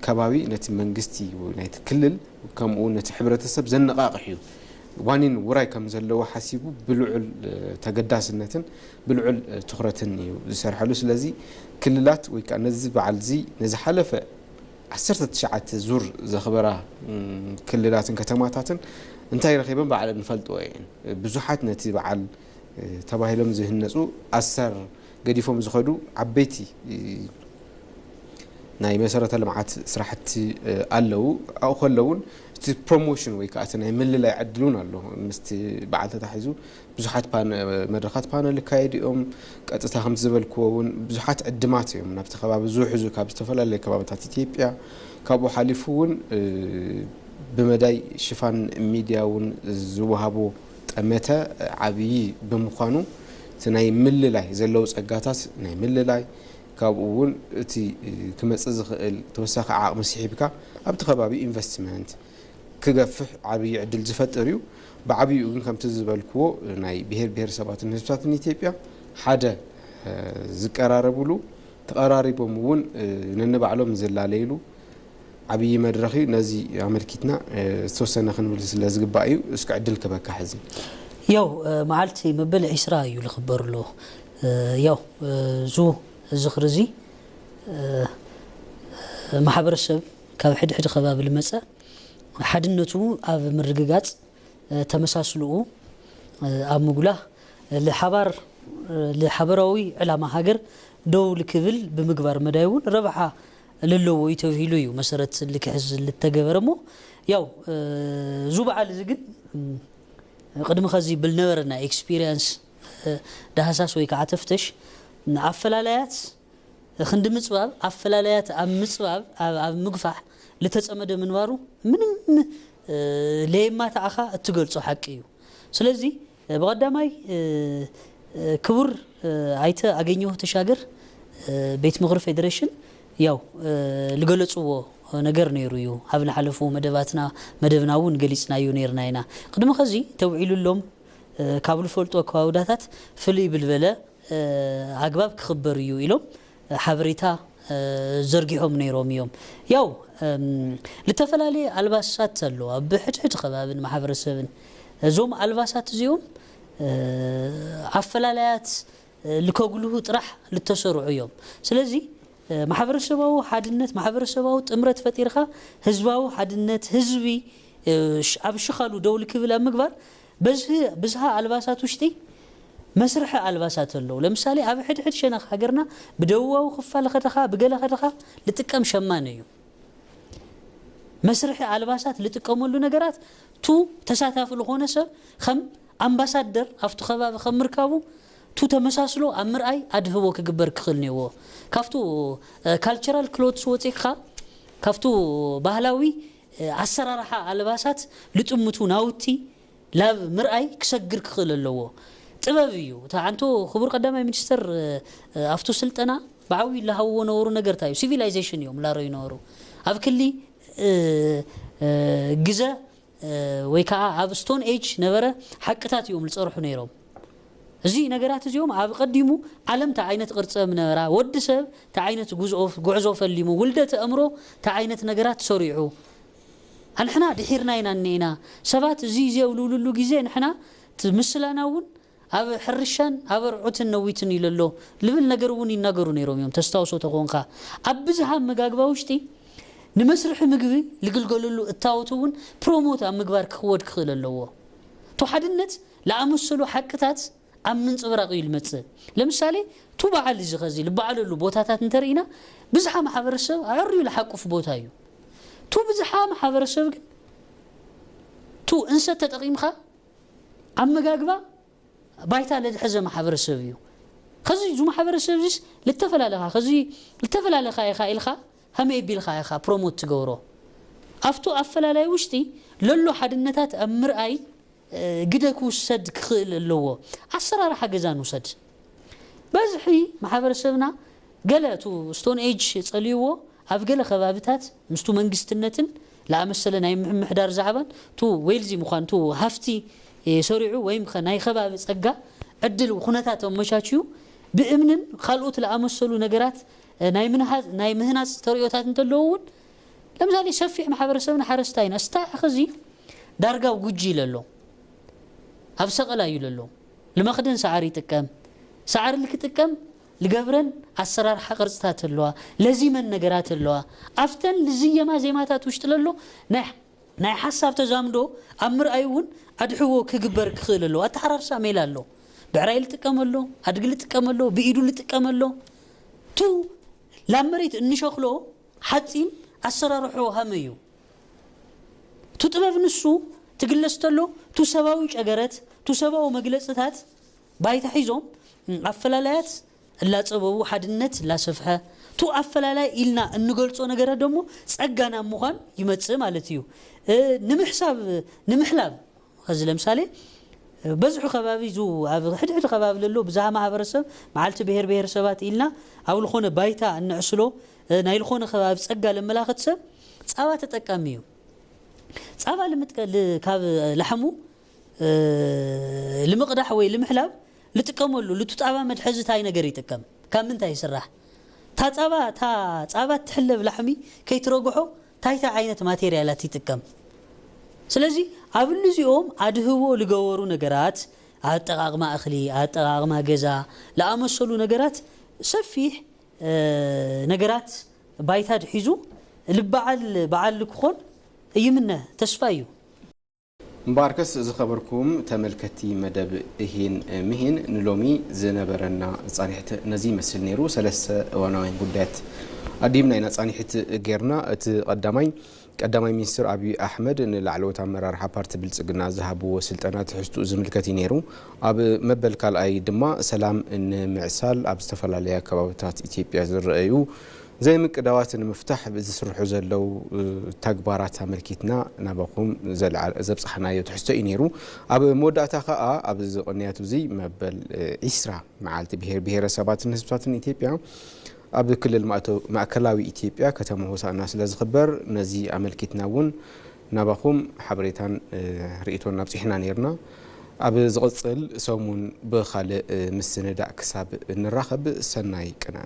ከባቢ ነቲ መንግስቲ ናይቲ ክልል ከምኡ እውን ነቲ ሕብረተሰብ ዘነቓቕሕ እዩ። ዋኒን ውራይ ከም ዘለዎ ሓሲቡ ብልዑል ተገዳስነትን ብልዑል ትኹረትን እዩ ዝሰርሐሉ። ስለዚ ክልላት ወይ ከዓ ነዚ በዓል እዚ ንዝሓለፈ ዓሰርተ ትሽዓተ ዙር ዘኽበራ ክልላትን ከተማታትን እንታይ ረኺበን ባዕለን ንፈልጥዎ እየን። ብዙሓት ነቲ በዓል ተባሂሎም ዝህነፁ ኣሰር ገዲፎም ዝኸዱ ዓበይቲ ናይ መሰረተ ልምዓት ስራሕቲ ኣለዉ። ኣብኡ ከለውን እቲ ፕሮሞሽን ወይ ከዓ እቲ ናይ ምልላይ ዕድል እውን ኣሎ። ምስቲ በዓል ተታሒዙ ብዙሓት መድረኻት ፓነል ይካየዱ እዮም። ቀጥታ ከም ዝበልክዎ እውን ብዙሓት ዕድማት እዮም ናብቲ ከባቢ ዝውሕዙ ካብ ዝተፈላለዩ ከባብታት ኢትዮጵያ። ካብኡ ሓሊፉ እውን ብመዳይ ሽፋን ሚድያ እውን ዝወሃቦ ጠመተ ዓብዪ ብምዃኑ እቲ ናይ ምልላይ ዘለዉ ፀጋታት ናይ ምልላይ ካብኡ እውን እቲ ክመፅእ ዝኽእል ተወሳኺ ዓቕሚ ስሒብካ ኣብቲ ከባቢ ኢንቨስትመንት ክገፍሕ ዓብዪ ዕድል ዝፈጥር እዩ። ብዓብይኡ ግን ከምቲ ዝበልክዎ ናይ ብሄር ብሄረሰባትን ህዝብታትን ኢትዮጵያ ሓደ ዝቀራረብሉ ተቐራሪቦም እውን ነንባዕሎም ዝላለይሉ ዓብዪ መድረኽ እዩ። ነዚ ኣመልኪትና ዝተወሰነ ክንብል ስለ ዝግባእ እዩ። እስኪ ዕድል ክበካ ሕዚ። ያው መዓልቲ መበል ዒስራ እዩ ዝኽበር ኣሎ። ያው እዙ ዝኽሪ እዚ ማሕበረሰብ ካብ ሕድሕድ ከባቢ ልመፀ ሓድነቱ ኣብ ምርግጋፅ ተመሳስልኡ ኣብ ምጉላህ ልሓባር ልሓበራዊ ዕላማ ሃገር ደው ልክብል ብምግባር መዳይ እውን ረብሓ ልለዎ እዩ ተብሂሉ እዩ መሰረት ልክሕዝ ልተገበረ እሞ ያው እዙ በዓል እዚ ግን ቅድሚ ከዚ ብልነበረና ኤክስፒሪየንስ ዳህሳስ ወይ ከዓ ተፍተሽ ኣፈላላያት ክንዲ ምፅባብ ኣፈላላያት ኣብ ምፅባብ ኣብ ምግፋሕ ልተፀመደ ምንባሩ ምንም ለየማታኣኻ እትገልፆ ሓቂ እዩ። ስለዚ ብቐዳማይ ክቡር ኣይተ ኣገኘሁ ተሻገር ቤት ምኽሪ ፌዴሬሽን ያው ልገለፅዎ ነገር ነይሩ እዩ። ኣብ ንሓለፉ መደባትና መደብና እውን ገሊፅናዮ ነይርና ኢና። ቅድሚ ከዚ ተውዒሉሎም ካብ ልፈልጦ ከባውዳታት ፍልይ ብልበለ ኣግባብ ክኽበር እዩ ኢሎም ሓበሬታ ዘርጊሖም ነይሮም እዮም። ያው ልተፈላለየ ኣልባሳት ኣሎ ኣብ ሕድሕድ ከባብን ማሕበረሰብን። እዞም ኣልባሳት እዚኦም ኣፈላላያት ልከጉልሁ ጥራሕ ልተሰርዑ እዮም። ስለዚ ማሕበረሰባዊ ሓድነት፣ ማሕበረሰባዊ ጥምረት ፈጢርካ ህዝባዊ ሓድነት ህዝቢ ኣብ ሽኻሉ ደው ልክብል ኣብ ምግባር በዝህ ብዝሃ ኣልባሳት ውሽጢ መስርሒ ኣልባሳት ኣለዉ። ለምሳሌ ኣብ ሕድሕድ ሸነኽ ሃገርና ብደቡባዊ ክፋል ከደኻ ብገለ ከደኻ ልጥቀም ሸማን እዩ። መስርሒ ኣልባሳት ልጥቀመሉ ነገራት ቱ ተሳታፊ ልኾነ ሰብ ከም ኣምባሳደር ኣብቲ ከባቢ ከም ምርካቡ ቱ ተመሳስሎ ኣብ ምርኣይ ኣድህቦ ክግበር ክኽእል ነዎ። ካብቱ ካልቸራል ክሎትስ ወፂእካ ካብቱ ባህላዊ ኣሰራርሓ ኣልባሳት ልጥምቱ ናውቲ ላብ ምርኣይ ክሰግር ክኽእል ኣለዎ። ጥበብ እዩ። እታ ዓንቶ ክቡር ቀዳማይ ሚኒስተር ኣብቱ ስልጠና ብዓብዩ ላሃውዎ ነበሩ ነገር እንታይ እዩ? ሲቪላይዜሽን እዮም ላረዩ ነበሩ። ኣብ ክሊ ግዘ ወይ ከዓ ኣብ ስቶን ኤጅ ነበረ ሓቅታት እዮም ዝፀርሑ ነይሮም። እዚ ነገራት እዚኦም ኣብ ቀዲሙ ዓለም እንታይ ዓይነት ቅርፂ ምነበራ፣ ወዲ ሰብ እንታይ ዓይነት ጉዝኦ- ጉዕዞ ፈሊሙ፣ ውልደት ኣእምሮ እንታይ ዓይነት ነገራት ሰሪዑ፣ ኣንሕና ድሒርና ኢና እኒኤና። ሰባት እዚ እዚ የብልብልሉ ግዜ ንሕና እቲ ምስላና እውን ኣብ ሕርሻን ኣብ ኣርዑትን ነዊትን ኢሉ ኣሎ ልብል ነገር እውን ይናገሩ ነይሮም እዮም። ተስታውሶ ተኾንካ ኣብ ብዝሃ ኣመጋግባ ውሽጢ ንመስርሒ ምግቢ ልግልገለሉ እታወት እውን ፕሮሞት ኣብ ምግባር ክኽወድ ክኽእል ኣለዎ። ተሓድነት ለኣመሰሉ ሓቅታት ኣብ ምንፅብራቕ እዩ ልመፅእ። ለምሳሌ ቱ በዓል እዚ ኸዚ ልበዓለሉ ቦታታት እንተርኢና ብዝሓ ማሕበረሰብ ኣዕርዩ ልሓቁፍ ቦታ እዩ። ቱ ብዝሓ ማሕበረሰብ ግን ቱ እንሰት ተጠቒምካ ኣብ መጋግባ ባይታ ለድሐዘ ማሕበረሰብ እዩ። ኸዚ እዚ ማሕበረሰብ እዚስ ልተፈላለኻ ኸዚ ልተፈላለኻ ኢኻ ኢልካ ሃመይ ቢልካ ኢኻ ፕሮሞት ትገብሮ። ኣብቱ ኣፈላላይ ውሽጢ ለሎ ሓድነታት ኣብ ምርኣይ ግደ ክውሰድ ክኽእል ኣለዎ። ኣሰራርሓ ገዛ ንውሰድ። በዝሒ ማሕበረሰብና ገለ ቱ ስቶን ኤጅ ጸልይዎ ኣብ ገለ ከባብታት ምስቱ መንግስትነትን ለኣመሰለ ናይ ምምሕዳር ዛዕባን ቱ ዌልዚ ምዃን ቱ ሃፍቲ ሰሪዑ ወይም ከ ናይ ከባቢ ጸጋ ዕድል ኩነታት ኣመቻችዩ ብእምንን ካልኦት ለኣመሰሉ ነገራት ናይ ምንሃዝ ናይ ምህናጽ ተርእዮታት እንተለዎ እውን ለምሳሌ ሰፊሕ ማሕበረሰብና ሓረስታይ ኢና። እስታ ሕዚ ዳርጋ ጉጂ ኢለ ኣሎ ኣብ ሰቐላ እዩ ለሎ ልመኽደን ሰዓር ይጥቀም ሰዓር ልክጥቀም ልገብረን ኣሰራርሓ ቅርፅታት ኣለዋ ለዚመን ነገራት ኣለዋ ኣብተን ልዝየማ ዜማታት ውሽጢ ለሎ ናይ ናይ ሓሳብ ተዛምዶ ኣብ ምርኣይ እውን ኣድሕዎ ክግበር ክኽእል ኣለዎ። ኣተሓራርሳ ሜላ ኣሎ። ብዕራይ ልጥቀም ኣሎ፣ ኣድጊ ልጥቀም ኣሎ፣ ብኢዱ ልጥቀም ኣሎ። ቱ ላብ መሬት እንሸኽሎ ሓፂን ኣሰራርሖ ሃመ እዩ። ቱ ጥበብ ንሱ ትግለስ ተሎ ቱ ሰባዊ ጨገረት ቱ ሰባዊ መግለፅታት ባይታ ሒዞም ኣፈላላያት እላፀበቡ ሓድነት እላሰፍሐ ቱ ኣፈላላይ ኢልና እንገልፆ ነገራት ደሞ ፀጋ ናብ ምዃን ይመፅእ ማለት እዩ። ንምሕሳብ ንምሕላብ ኸዚ ለምሳሌ በዝሑ ከባቢ ዙ ኣብ ሕድሕድ ከባቢ ለሎ ብዝሃ ማሕበረሰብ መዓልቲ ብሄር ብሄረሰባት ኢልና ኣብ ልኾነ ባይታ እንዕስሎ ናይ ልኾነ ከባቢ ፀጋ ለመላኸት ሰብ ፃባ ተጠቃሚ እዩ። ፃባ ልምጥቀ ካብ ላሕሙ ልምቕዳሕ ወይ ልምሕላብ ልጥቀመሉ ልቱ ፃባ መድሐዚ ታይ ነገር ይጥቀም ካብ ምንታይ ይስራሕ? እታ ፃባ እታ ፃባ እትሕለብ ላሕሚ ከይትረግሖ እንታይ እንታይ ዓይነት ማቴርያላት ይጥቀም? ስለዚ ኣብ እዚኦም ኣድህቦ ልገበሩ ነገራት ኣጠቓቕማ እኽሊ ኣጠቓቕማ ገዛ ለኣመሰሉ ነገራት ሰፊሕ ነገራት ባይታ ድሒዙ ልበዓል በዓል ክኾን ይምነ ተስፋ እዩ። እምበኣርከስ ዝኸበርኩም ተመልከቲ መደብ እሂን ምሂን ንሎሚ ዝነበረና ፃኒሕት ነዚ ይመስል ነይሩ። ሰለስተ እዋናውያን ጉዳያት ኣዲምና ኢና ፃኒሕት ጌርና። እቲ ቀዳማይ ቀዳማይ ሚኒስትር ኣብይ ኣሕመድ ንላዕለዎት ኣመራርሓ ፓርቲ ብልፅግና ዝሃብዎ ስልጠና ትሕዝትኡ ዝምልከት እዩ ነይሩ። ኣብ መበል ካልኣይ ድማ ሰላም ንምዕሳል ኣብ ዝተፈላለያ ከባብታት ኢትዮጵያ ዝረኣዩ ዘይምቅዳዋት ንምፍታሕ ዝስርሑ ዘለዉ ተግባራት ኣመልኪትና ናባኹም ዘብፃሕናዮ ትሕዝቶ እዩ ነይሩ። ኣብ መወዳእታ ከዓ ኣብዚ ቅንያት እዚ መበል ዒስራ መዓልቲ ብሄር ብሄረሰባትን ህዝብታትን ኢትዮጵያ ኣብ ክልል ማእከላዊ ኢትዮጵያ ከተማ ሆሳእና ስለ ዝኽበር ነዚ ኣመልኪትና እውን ናባኹም ሓበሬታን ርእይቶን ኣብፂሕና ነይርና። ኣብ ዝቕጽል ሰሙን ብኻልእ ምስንዳእ ክሳብ እንራኸብ፣ ሰናይ ቅነ።